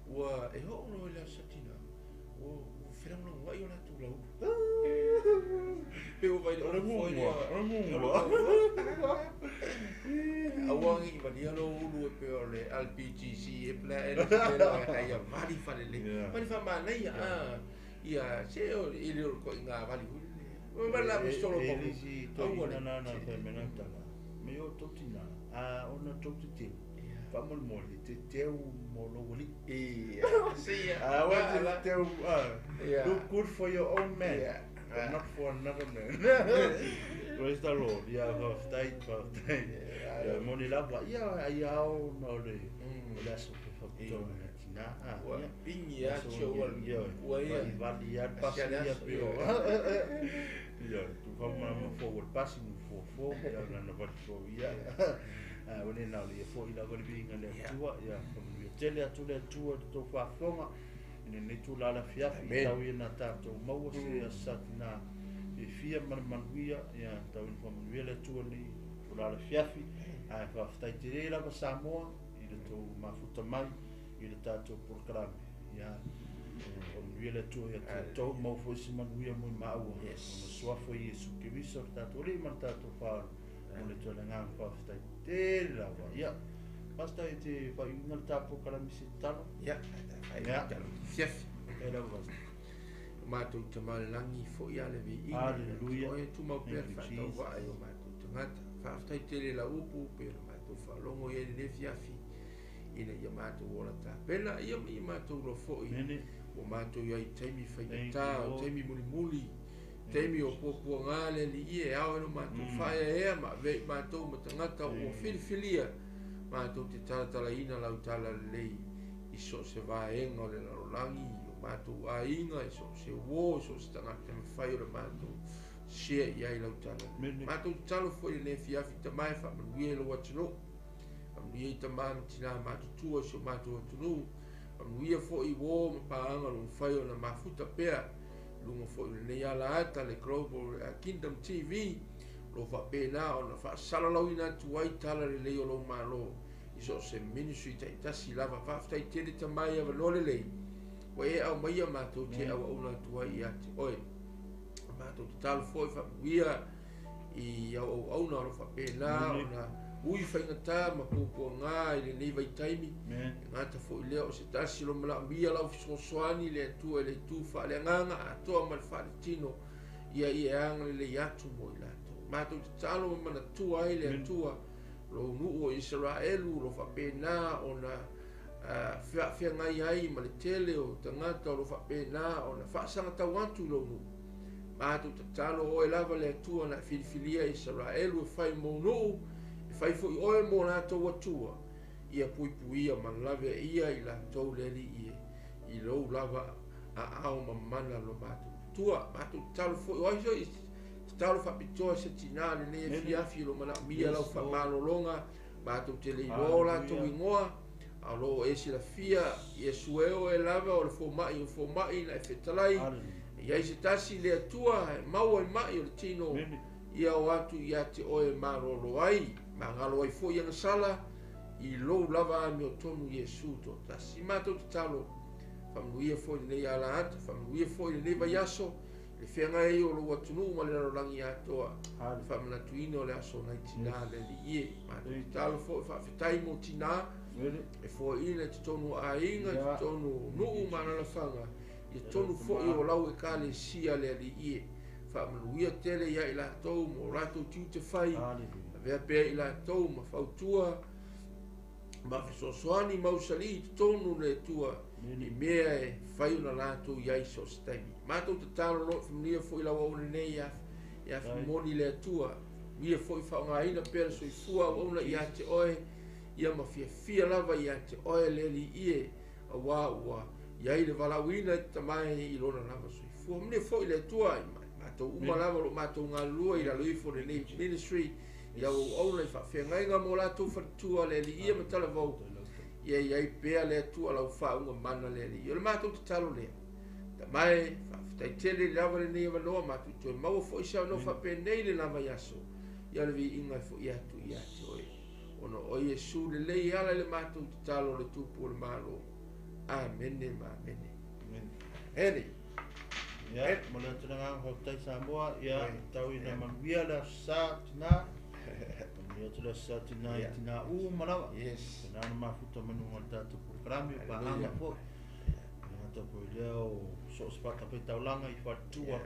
Ua e oo loa i le aso sa tina, ua felagolagoai o latou lauga. Pe ua vaai le O le upu foi muamua, lea. o le muamua. Aua ne i valia lou ulu e pei o le LPGC e pela e le pela ai ia vali falelei. Vali faamanaia a ia se o i le o koiga vali hui le. Ma la pistolo E pa. le isi toeaina na fai mai lana tala, me o tou tina, a ona tou te teu, faamolemole, te teu mo lou alii. Ia, se ia. I want to tell, look good for your own man, but not for another man. Praise the Lord. Ia, faafetai, faafetai. Ia, moni lava, ia, ai ao na o le, o le aso pe faapitoa na tina. Ah, Ua ia. pingi a tio ua ua ia. Vali vali ia pasi Asia le ia aso, pe o. Ia, tu fa ma ma fo o pasi mu fo fo, ia na na vali fo ia. Ah, o le na o le ia fo i la vali vinga le Atua, ia, faamanuia tele atu le Atua i le tou faafofoga. I lenei tulaga afiafi, Amen. tau ia na tatou maua se aso sa tina fiafia ma le manuia, ia tau ina faamanuia le Atua lenei tulaga afiafi. Ae faafetai tele lava Samoa i le tou mafuta mai i le tatou polokalame. Ia, faamanuia le Atua ia te outou, maua foi se manuia mo i maua. Ona suafa o Iesu Keriso le tatou Alii ma le tatou Faaola. Mo le toe le agaga faafetai tele lava. Ia, Pastor, e te faaiuina le ta polokalame i se tatalo. Ia, Ia. fiafi. E lava, Pastor. Matou Tama i le Lagi foi a le viiga. Hallelujah. Oe tumau pea le Thank you, Jesus. faatauvaa i o matou tagata. Faafetai tele lau upu pe na matou faalogo i ai lenei afiafi ina ia matou ola tapena ia ma ia matou iloa foi Mene. ua matou i ai i taimi Thank faigata, you, o Lord. taimi mulimuli, taimi o puapuaga le alii e ao e lo matou faaeaea ma avea i matou ma tagata ua filifilia matou te talatalaina lau tala lelei i so o se vaega o le lalolagi, o matou aiga, i so o se uo, i so o se tagata e mafai o le matou share i ai lau tala. Mene. Matou tatalo foi i lenei afiafi Tama e faamanuia i lou atunuu, faamanuia i tama ma tina matutua i si o matou atunuu, faamanuia foi i uo ma paaga o lo mafai ona mafuta pea luga foi o lenei ala ata le Global Kingdom TV o lo faapena ona faasalalauina atu ai tala lelei o lou malo i so o se ministry taitasi lava. Faafetai tele Tama i avanoa lelei ua e aumaia matou te auauna atu ai ia te oe. Matou tatalo foi faamanuia i auauauna o lo faapena ona ui faigata ma puapuaga i lenei vaitaimi. Amen. E gata foi lea o se tasi o lo manaomia lau fesoasoani le Atua i le itu faaleagaga atoa ma le faaletino ia ia e agalelei atu mo i latou. Matou tatalo ma manatua ai le Atua lou nuu o Isaraelu o lo faapena ona feafeagai ai ma le tele o tagata o lo faapena ona faasagatau atu i lou nuu. Matou tatalo oe lava le Atua na filifilia Isaraelu e fai mo nuu, e fai foi oe mo latou Atua, ia puipuia ma lave ia i latou le alii e i lou lava aao mamana lo matou Atua. Matou tatalo foi o ai soi tatalo faapitoa se tina lenei afiafi lo manaomia lau Yes, Lord. faamalologa. Matou te le iloa o latou Hallelujah. igoa, a o loo e silafia Iesu e oe lava o le fomai o fomai na e fetalai. Hallelujah. Ia i se tasi le Atua e maua i mai o le tino Mene. ia o atu ia te oe malolo ai, magalo ai foi agasala i lou lava amiotonu Iesu toatasi. Matou tatalo faamanuia foi lenei ala ata, faamanuia foi lenei vaiaso le feagai ai o lou atunuu ma le lalolagi atoa. Hallelujah. Faamanatuina o le aso nai tina le alii e. Matou Thank you. tatalo foi faafetai mo tina Mene. e foaina i totonu o aiga, i Yeah. totonu o nuu ma alalafaga. Ia tonu foi o lau Ekalesia le Alii e. Faamanuia tele ia i latou ma o latou tiute fai. Avea pea i latou ma fautua ma fesoasoani mausali i totonu le Atua i mea e fai ona latou i ai so o se taimi. Matou tatalo loa faamanuia foi lau auauna nei ia Fimoni le Atua. Ia foi faaaogaina pea le soifua auauna ia te oe, ia ma fiafia lava ia te oe le Alii e, auā ua i ai le valaauina e tamae i lona lava soifua. Manuia foi le Atua i matou uma lava o lo o matou galulue i lalo ifo o lenei ministry, i auauauna i faafeagaiga ma o latou faletua le Alii e ma talavou, ia i ai pea le Atua lau faauuga mana le Alii. O le matou tatalo lea. Tamae, faafetai tele i le ava lenei avanoa, matou toe maua foi se avanoa faapenei le la vaiaso, ia o le viiga e foi atu ia te oe. Ona o Iesu lelei e ala i le matou tatalo le Tupu o le Malo. Amene ma amene. Amene. Ia, mo le atu le agaga faafetai Samoa, ia tau ina manuia le aso sa tina. Manuia atu le aso sa tina i tina uma lava. Yes. Tina na mafuta manuga o le tatou polokalame, paaga foi. Ia gata foi lea o so o se faatafaitaulaga i faletua.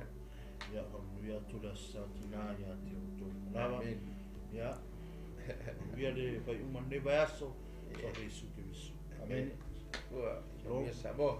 Ia, faamanuia atu le aso sa tina ia te outou uma lava. Ia, manuia le faaiuga o lenei vaiaso. Salve Iesu Keriso. Amene. Ua, Samoa.